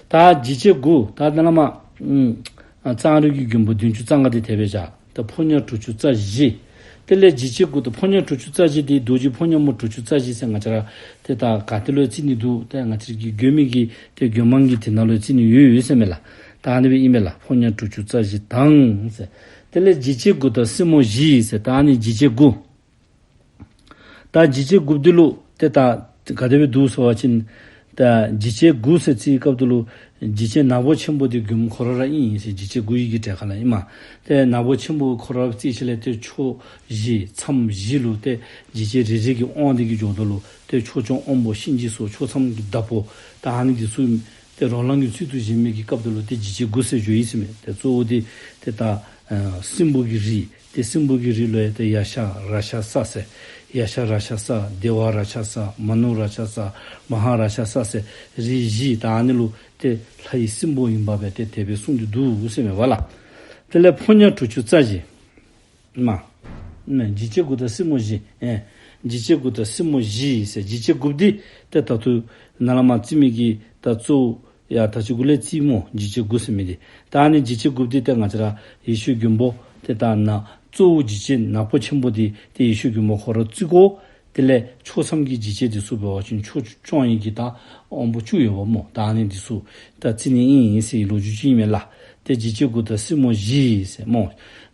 ད་འཇིགས་བྱེད་དགུ་ད་ནཱ་ལས་མར་ཨུམ་ཨ་གཙང་རིས་ཀྱི་མགྱོནམ་བདུན་ཅུ་རྩ་ལྔ་འདི་དེ་སྦེ་བཞག། ད་ཕོ་ཉ་དྲུག་ཅུ་རྩ་བཞི། དེ་ལས་འཇིགས་བྱེད་དགུ་ད་ཕོ་ཉ་དྲུག་ཅུ་རྩ་བཞི་འདི་རྡོ་རྗེ་ཕོ་ཉ་མོ་དྲུག་ཅུ་རྩ་བཞི་ཟེར། ང་བཅས་ར་ཏེ་ད་ག་ཏེ་ལུ་རྩི་ནི་འདུག། ཏེ་ང་བཅས་ཀྱི་མགྱོནམ་གི་ཏེ་མགྱོནམ་གི་དེ་ནང་ལུ་རྩི་ནི་ཡོད་ཡོད་ཟེར་མས་ལགས། ད་ཨ་ནི་སྦེ་ཨིན་མས་ལགས། ཕོ་ཉ་དྲུག་ཅུ་རྩ་བཞི་དང་ཟེར། དེ་ལས་འཇིགས་བྱེད་དགུ་ད་སྲིན་མོ་བཞི་ཟེར། ད་ཨ་ནི་འཇིགས་བྱེད་དགུ། ད་འཇིགས་བྱེད་དགུ་འདི་ལུ་ཏེ་ད་ག་དེ་སྦེ་འདུག་ཟེར་བ་ཅིན། ད་འཇིགས་བྱེད་དགུ་ཟེར་རྩིས་སྐབས་འདི་ལུ་འཇིགས་བྱེད་ནག་པོ་ཆེན་པོ་འདི་མགྱོནམ་ཁོ་ར་ར་ཨིན་ཟེར། འཇིགས་བྱེད་དགུ་ཡི་གི་གྲས་ཁ་ལས་ཨིན་མས། ཏེ་ནག་པོ་ཆེན་པོ་ཁོ་ར་རྩིས་ཞིནམ་ལས་ཏེ་ཕྱོགས་བཞི་མཚམས་བཞི་ལུ་ཏེ་འཇིགས་བྱེད་རེ་རེ་གི་དབང་འདི་གི་འགྱོཝ་ད་ལུ་ཏེ་ཕྱོགས་སྐྱོང་དབང་པོ་གཤིན་རྗེ་སོགས་ཕྱོགས་མཚམས་ཀྱི་བདག་པོ་ད་ཨ་ནི་འདི་ཚུ་ཏེ་རོ་ལངས་ཀྱི་ཚུལ་དུ་བཞེངས་མི་གི་སྐབས་འདི་ལུ་ཏེ་འཇིགས་བྱེད་དགུ་ཟེར་བརྗོད་ཡི་ཟེར་མས། ཏེ་གཙོ་བོ་འདི་ཏེ་ད་ཨ་སྲིན་པོ་གི་རིགས། ཏེ་སྲིན་པོ་གི་རིགས་ལུ་ཡང་ཏེ་ཡ་ཤ་རཀྵ་ས་ཟེར། ཡ་ཤ་རཀྵ་ས། དེ་ཝ་རཀྵ་ས། མ་ནུ་རཀྵ་ས། མ་ཧཱ་རཀྵ་ས་ཟེར་རིགས་བཞི། ད་ཨ་ནི་ལུ་ཏེ་ལྷ་ཡི་སྲིན་པོ་ཨིན་པ་སྦེ་ཏེ་དེ་སྦེ་གསུངས་ཏེ་འདུག་ཟེར་མས་པ་ལགས། དེ་ལས་ཕོ་ཉ་དྲུག་ཅུ་རྩ་བཞི། མ། ནི་འཇིགས་བྱེད་དགུ་ད་སྲིན་མོ་བཞི། ཨེ། འཇིགས་བྱེད་དགུ་ད་སྲིན་མོ་བཞི་ཟེར། འཇིགས་བྱེད་དགུ་འདི་ཏེ་ད་ལྟོ་ནཱ་ལས་མར་རྩི་མི་གི་ད་གཙོ་བོ་ཡ་ད་ཅི་གུ་ལས་རྩིས་སྨོ། འཇིགས་བྱེད་དགུ་ཟེར་མི་འདི། ད་ཨ་ནི་འཇིགས་བྱེད་དགུ་འདི་ཏེ་ང་བཅས་ར་ཡེ་ཤེས་མགོན་པོ་ཏེ་ད་ནཱ་གཙོ་བོ་འཇིགས་བྱེད་ནག་པོ་ཆེན་པོ་འདི་ཏེ་ཡེ་ཤེས་མགོན་པོ་ཁོ་ར་རྩི་དགོ། དེ་ལས་ཕྱོགས་མཚམས་ཀྱི་འཇིགས་བྱེད་འདི་ཚུ་འབད་བ་ཅིན་ཕྱོགས་སྐྱོང་ཡི་གི་ད་དབང་པོ་བཅུ་ཡོདཔ་སྨོ། ད་ཨ་ནི་འདི་ཚུ་ད་རྩི་ནི་ཨིན་ཟེར་ལོ་རྒྱུས་ཅིག་ཨིན་མས་ལགས། ཏེ་འཇིགས་བྱེད་དགུ་ད་སྲིན་མོ་བཞི་ཟེར་སྨོ།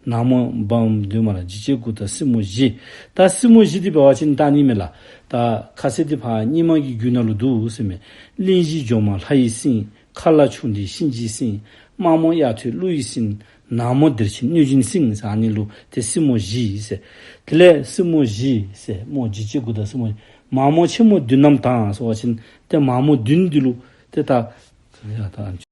ནག་མོ་འབུམ་བདུན་མ་ལ་འཇིགས་བྱེད་དགུ་ད་སྲིན་མོ་བཞི། ད་སྲིན་མོ་བཞི་འདི་འབད་བ་ཅིན་ད་ཨ་ནི་མས་ལགས། ད་ཁ་ཟེར་འདི་ཕར་རྙིང་མ་གི་རྒྱུད་ནང་ལུ་འདུག་ཟེར་མས། གླིང་བཞི་འཇོམས་པ་ལྷ་ཡི་སྲིན། མཁའ་ལ་ཆུང་འདི་གཤིན་རྗེའི་སྲིན། དམར་མོ་གཡའ་ཐོད་ཀླུ་ཡི་སྲིན། ནག་མོ་སྡེར་ཆེན་གནོད་སྦྱིན་སྲིན་ཟེར། ཨ་ནི་ལུ་ཏེ་སྲིན་མོ་བཞི་ཟེར། དེ་ལས་སྲིན་མོ་བཞི་ཟེར་སྨོ། འཇིགས་བྱེད་དགུ་ད་སྲིན་མོ་བཞི། མ་མོ་ཆེན་མོ་བདུན་རྣམས་དང་ཟེར་བ་ཅིན་ཏེ་མ་མོ་བདུན་འདི་ལུ་ཏེ་ད་ཡ་ད་